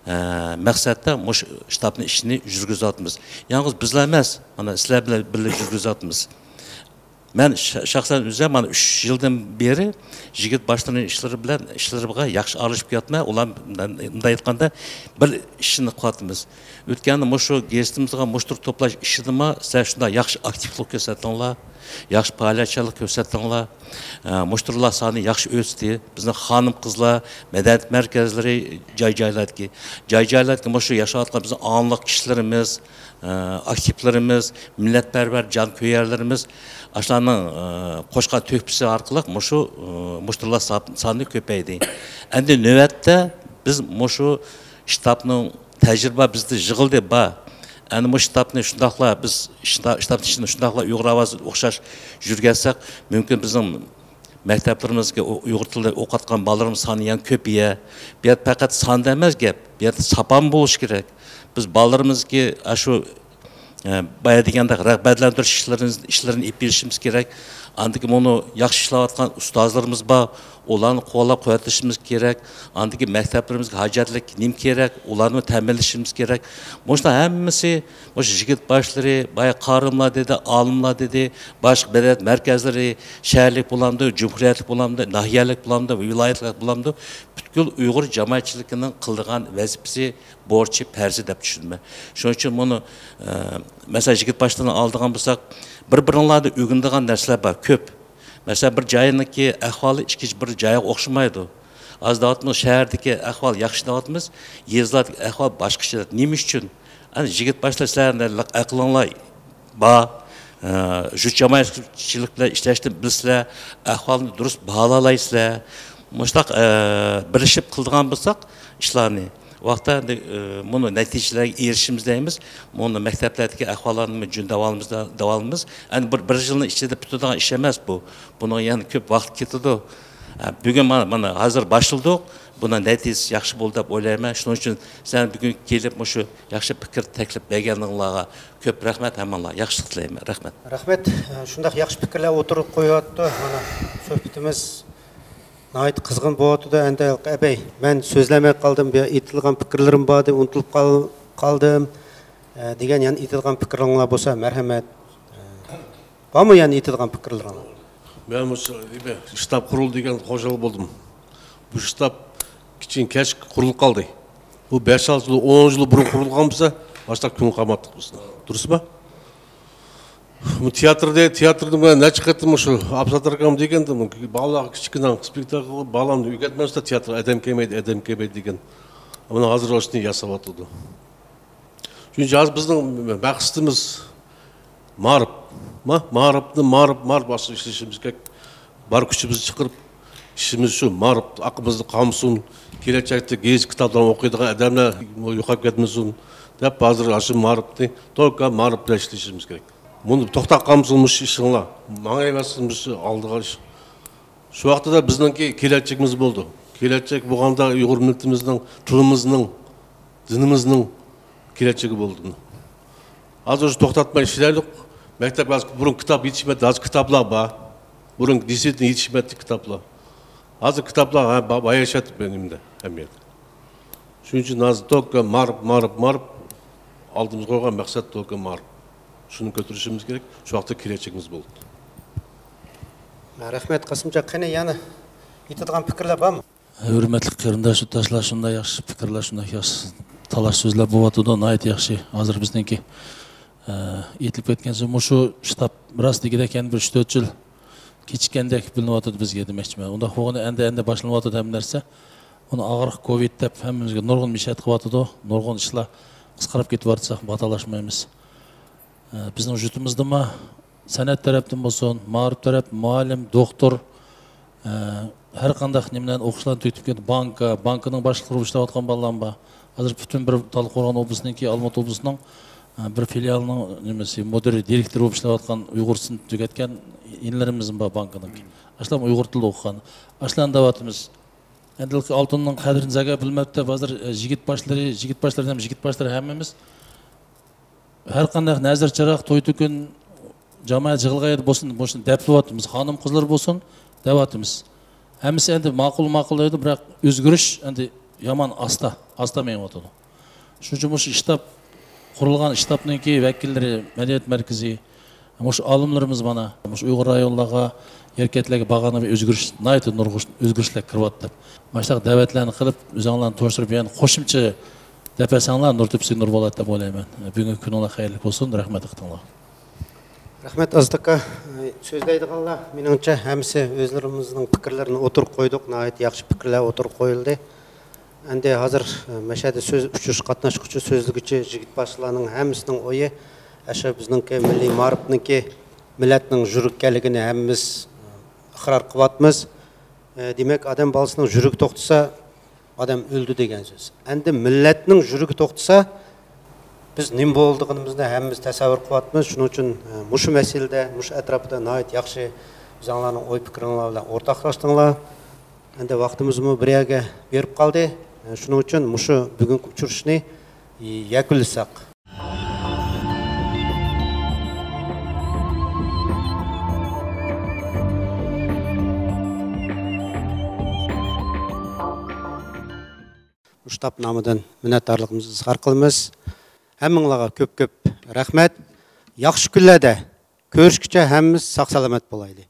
ئە، مەقسەتتە مۇشۇ شتابنىڭ ئىشىنى يۈرگۈزۈۋاتىمىز. يالغۇز بىزلا ئەمەس، مانا سىلەر بىلەن بىللە يۈرگۈزۈۋاتىمىز. مەن شە-، شەخسەن ئۆزۈم مانا ئۈچ يىلدىن بېرى يىگىت باشلىرىنىڭ ئىشلىرى بىلەن، ئىشلىرىغا ياخشى ئارىلىشىپ كېلىۋاتىمەن. ئۇلار، مەن، مۇنداق ئېيتقاندا، بىر ئىشنى قىلىۋاتىمىز. ئۆتكەندە مۇشۇ گېزىتىمىزغا مۇشتۇر توپلاش ئىشىدىمۇ سىلەر شۇنداق ياخشى ئاكتىپلىق كۆرسەتتىڭلار، ياخشى پائالىيەتچانلىق كۆرسەتتىڭلار. ئە، مۇشتۇرلار سانى ياخشى ئۆستى. بىزنىڭ خانىم-قىزلار، مەدەنىيەت مەركەزلىرى جاي-جايلاردىكى، جاي-جايلاردىكى مۇشۇ ياشاۋاتقان بىزنىڭ ئاڭلىق كىشىلىرىمىز، ئاكتىپلىرىمىز، مىللەتپەرۋەر جانكۆيەرلىرىمىز ئاشۇلارنىڭ قوشقان تۆھپىسى ئارقىلىق مۇشۇ مۇشتۇرلار سانى كۆپەيدى. ئەمدى نۆۋەتتە بىز مۇشۇ شتابنىڭ تەجرىبە بىزدە يىغىلدى، بار. ئەنە مۇشۇ شتابنى شۇنداقلا بىز شتا-، شتابنىڭ ئىچىنى شۇنداقلا ئۇيغۇر ئاۋازىغا ئوخشاش يۈرگۈزسەك، مۇمكىن بىزنىڭ مەكتەپلىرىمىزگە ئۇ-، ئۇيغۇر تىلىدا ئوقۇۋاتقان بالىلىرىمىز سانى يەنە كۆپىيە. بۇ يەردە پەقەت ساندا ئەمەس گەپ، بۇ يەردە ساپامۇ بولۇشى كېرەك. بىز بالىلىرىمىزگە ئاشۇ، ئە، بايا دېگەندەك رىغبەتلەندۈرۈش ئىشلىرىنى، ئىشلىرىنى ئېلىپ بېرىشىمىز كېرەك. ئاندىن كېيىن بۇنى ياخشى ئىشلەۋاتقان ئۇستازلىرىمىز بار، ئۇلارنى قوللاپ قۇۋۋەتلىشىمىز كېرەك. ئاندىن كېيىن مەكتەپلىرىمىزگە ھاجەتلىك نېمە كېرەك، ئۇلارنى تەمىنلىشىمىز كېرەك. مۇشۇلار ھەممىسى مۇشۇ يىگىت باشلىرى، بايا قارىملار دېدى، ئالىملار دېدى، باشقا مەدەنىيەت مەركەزلىرى، شەھەرلىك بولامدۇ، جۇمھۇرىيەتلىك بولامدۇ، ناھىيەلىك بولامدۇ، ۋىلايەتلىك بولامدۇ، پۈتكۈل ئۇيغۇر جامائەتچىلىكىنىڭ قىلىدىغان ۋەزىپىسى، بورچى، پەرزى دەپ چۈشىنىمەن. شۇنىڭ ئۈچۈن بۇنى، ئە، مەسىلەن، يىگىت باشلىرىنى ئالىدىغان بولساق، بىر-بىرىڭلاردا ئۆگىنىدىغان نەرسىلەر بار، كۆپ. مەسىلەن، بىر جاينىڭكى ئەھۋالى ئىككىنچى بىر جايغا ئوخشىمايدۇ. ھازىر دەۋاتىمىز، شەھەردىكى ئەھۋال ياخشى دەۋاتىمىز، يېزىلاردىكى ئەھۋال باشقىچە. نېمە ئۈچۈن؟ ئەنە يىگىت باشلار، سىلەرنىڭ ئەقلىڭلار بار، ئە، جۇت جامائەتچىلىك بىلەن ئىشلەشنى بىلىسىلەر، ئەھۋالنى دۇرۇس باھالايسىلەر. مۇشۇنداق، ئە، بىرلىشىپ قىلىدىغان بولساق ئىشلارنى، ۋاقىتتا ئەمدى، ئە، مۇنۇ نەتىجىلەرگە ئېرىشىمىز دەيمىز. مۇنۇ مەكتەپلەردىكى ئەھۋاللارنى جۈندە دەۋالىمىز، دەۋالىمىز. ئەنە بىر، بىر يىلنىڭ ئىچىدە پۈتىدىغان ئىش ئەمەس بۇ. بۇنىڭ يەنە كۆپ ۋاقىت كېتىدۇ. ئە، بۈگۈن مانا، مانا ھازىر باشلىدۇق. بۇنىڭ نەتىجىسى ياخشى بولدى دەپ ئويلايمەن. شۇنىڭ ئۈچۈن سەن بۈگۈن كېلىپ مۇشۇ ياخشى پىكىر تەكلىپ بەرگەنلىكىڭلارغا كۆپ رەھمەت، ھەممىڭلارغا ياخشىلىق تىلەيمەن. رەھمەت. رەھمەت. شۇنداق ياخشى پىكىرلەر ئوتتۇرىغا قويۇۋاتىدۇ. مانا سۆھبىتىمىز ناھايىتى قىزغىن بولۇۋاتىدۇ. ئەمدى ئەبەي، مەن سۆزلەمەي قالدىم. بۇ يەردە ئېيتىدىغان پىكىرلىرىم بار ئىدى، ئۇنتۇلۇپ قال-، قالدىم، ئە، دېگەن يەنە ئېيتىدىغان پىكىرلىرىڭلار بولسا، مەرھەمەت. ئە، بارمۇ يەنە ئېيتىدىغان پىكىرلىرىڭلار؟ مەن مۇشۇ نېمە، شتاب قۇرۇلدى دېگەن خۇشال بولدۇم. بۇ شتاب كىچىن كەچ قۇرۇلۇپ قالدى. بۇ بەش-ئالتە يىل، ئون يىل بۇرۇن قۇرۇلغان بولسا، باشتا كۈن قالماتتۇق بىز. دۇرۇسمۇ؟ بۇ تىياتىردا، تىياتىردا مەن نەچچە قېتىم مۇشۇ ئابسات ئاكام دېگەندىم، بالىلارغا كىچىككىنە سپېكتاكل قىلىپ، بالامنى ئۆگەتمەمسىلەر تىياتىر، ئادەم كەلمەيدۇ، ئادەم كەلمەيدۇ دېگەن. مانا ھازىر ئاشۇنى ياساۋاتىدۇ. شۇنىڭ ئۈچۈن ھازىر بىزنىڭ مەقسىتىمىز مائارىپ. ما-، مائارىپنى، مائارىپ، مائارىپ ئاستىدا ئىشلىشىمىز كېرەك. بار كۈچىمىزنى چىقىرىپ، ئىشىمىز شۇ، مائارىپ ئاقىمىزدا قالمىسۇن، كېلەچەكتە گېزىت كىتابلارنى ئوقۇيدىغان ئادەملەر يوقاپ كەتمىسۇن دەپ، ھازىر ئاشۇ مائارىپنى، توكا مائارىپ بىلەن ئىشلىشىمىز كېرەك. بۇنى توختاپ قالمىسۇن مۇشۇ ئىشىڭلار. ماڭايۋەرسۇن مۇشۇ ئالدىغا ئىش. شۇ ۋاقتىدا بىزنىڭكى كېلەچىكىمىز بولىدۇ. كېلەچەك بولغاندا ئۇيغۇر مىللىتىمىزنىڭ، تىلىمىزنىڭ، دىنىمىزنىڭ كېلەچىكى بولىدۇ. ھازىر شۇ توختاتماي ئىشلەيلۇق. مەكتەپ ھازىر بۇرۇن كىتاب يېتىشمەيتتى، ھازىر كىتابلار بار. بۇرۇن دېسىتىن يېتىشمەيتتى كىتابلار. ھازىر كىتابلار ھە، با-، باياشاتتى مېنىڭدە، ھەممە يەردە. شۇنىڭ ئۈچۈن ھازىر توكا مائارىپ، مائارىپ، مائارىپ ئالدىمىزغا قويغان مەقسەت توكا مائارىپ. شۇنى كۆتۈرۈشىمىز كېرەك، شۇ ۋاقىتتا كېلەچىكىمىز بولىدۇ. رەھمەت، قاسىمجان. قېنى، يەنە ئېيتىدىغان پىكىرلەر بارمۇ؟ ھۆرمەتلىك قېرىنداش يۇرتداشلار، شۇنداق ياخشى پىكىرلەر، شۇنداق ياخشى تالاش سۆزلەر بولۇۋاتىدۇ، ناھايىتى ياخشى. ھازىر بىزنىڭكى، ئە، ئېيتىلىپ كەتكەنچە مۇشۇ شتاب راست دېگۈدەك يەنە بىر ئۈچ تۆت يىل كېچىككەندەك بىلىنىۋاتىدۇ بىزگە دېمەكچىمەن. ئۇنداق بولغىنى ئەندە، ئەندە باشلىنىۋاتىدۇ ھەممە نەرسە. ئۇنى ئاغرىق كوۋىد دەپ ھەممىمىزگە نۇرغۇن مىشەت قىلىۋاتىدۇ، نۇرغۇن ئىشلار قىسقىراپ كېتىۋاتسا خاتالاشمايمىز. ئە، بىزنىڭ يۇرتىمىزدىمۇ سەنئەت تەرەپتىن بولسۇن، مائارىپ تەرەپ، مۇئەللىم، دوختۇر، ئە، ھەر قانداق نېمىلەرنى ئوقۇشلارنى تۈگىتىپ كېتىپ، بانكا، بانكىنىڭ باشلىقلىرى بولۇپ ئىشلەۋاتقان بالىلارمۇ بار. ھازىر پۈتۈن بىر تالدىكورغان ئوبلاستىنىڭكى، ئالمۇتا ئوبلاستىنىڭ، ئە، بىر فىلىيالىنىڭ نېمىسى، مۇدىرى، دىرېكتورى بولۇپ ئىشلەۋاتقان ئۇيغۇرچىسىنى تۈگەتكەن ئىنىلىرىمىزمۇ بار بانكىنىڭكى. ئاشۇلارمۇ ئۇيغۇر تىلىدا ئوقۇغان. ئاشۇلارنى دەۋاتىمىز. ئەمدى ئالتۇننىڭ قەدرىنى زەگە بىلمەپتۇ. ھازىر، ئە، يىگىت باشلىرى، يىگىت باشلىرى دېمەم، يىگىت باشلىرى ھەممىمىز ھەر قانداق نەزىر چىراغ، توي تۆكۈن، جامائەت يىغىلغان يەردە بولسۇن، بولسۇن دەپ تۇرۇۋاتىمىز. خانىم قىزلار بولسۇن دەۋاتىمىز. ھەممىسى ئەمدى ماقۇل، ماقۇل دەيدۇ، بىراق ئۆزگىرىش ئەمدى يامان ئاستا، ئاستا مېڭىۋاتىدۇ. شۇنىڭ ئۈچۈن مۇشۇ شتاب، قۇرۇلغان شتابنىڭكى ۋەكىللىرى، مەدەنىيەت مەركىزى، مۇشۇ ئالىملىرىمىز مانا مۇشۇ ئۇيغۇر رايونلارغا، يەركەنتلەرگە بارغاندا بىر ئۆزگىرىش، ناھايىتى نۇرغۇن ئۆزگىرىشلەر كىرىۋاتىدۇ دەپ. مانا شۇنداق دەۋەتلەرنى قىلىپ، ئۆزۈڭلارنى توشتۇرۇپ، يەنە قوشۇمچە دەپ بەرسەڭلار، نۇر تۆپىسىگە نۇر بولاتتى دەپ ئويلايمەن. بۈگۈنكى كۈنۈڭلار خەيرلىك بولسۇن. رەھمەت ۋاقتىڭلارغا. رەھمەت، ئازات ئاكا. سۆزلەيدىغانلار، مېنىڭچە، ھەممىسى ئۆزلىرىمىزنىڭ پىكىرلىرىنى ئوتتۇرىغا قويدۇق. ناھايىتى ياخشى پىكىرلەر ئوتتۇرىغا قويۇلدى. ئەمدى ھازىر، ئە، مەشەدە سۆز ئۇچۇرۇش قاتناشقۇچى، سۆزلىگۈچى يىگىت باشلىقلارنىڭ ھەممىسىنىڭ ئويى، ئاشۇ بىزنىڭكى مىللىي مائارىپنىڭكى مىللەتنىڭ يۈرىكى ئىكەنلىكىنى ھەممىمىز، ئە، ئىقرار قىلىۋاتىمىز. ئە، دېمەك، ئادەم بالىسىنىڭ يۈرىكى توختىسا، ئادەم ئۆلدى دېگەن سۆز. ئەمدى مىللەتنىڭ يۈرىكى توختىسا، بىز نېمە بولىدىغىنىمىزنى ھەممىمىز تەسەۋۋۇر قىلىۋاتىمىز. شۇنىڭ ئۈچۈن، ئە، مۇشۇ مەسىلىدە، مۇشۇ ئەتراپتا ناھايىتى ياخشى ئۆزۈڭلارنىڭ ئوي پىكرىڭلار بىلەن ئورتاقلاشتىڭلار. ئەمدى ۋاقتىمىزمۇ بىر يەرگە بېرىپ قالدى. شۇنىڭ ئۈچۈن مۇشۇ بۈگۈنكى ئۇچرىشىشنى يەكۈنلىسەك. مۇشۇ شتاب نامىدىن مىننەتدارلىقىمىزنى ئىزھار قىلىمىز. ھەممىڭلارغا كۆپ كۆپ رەھمەت. ياخشى كۈنلەردە كۆرۈشكىچە ھەممىمىز ساق سالامەت بولايلى.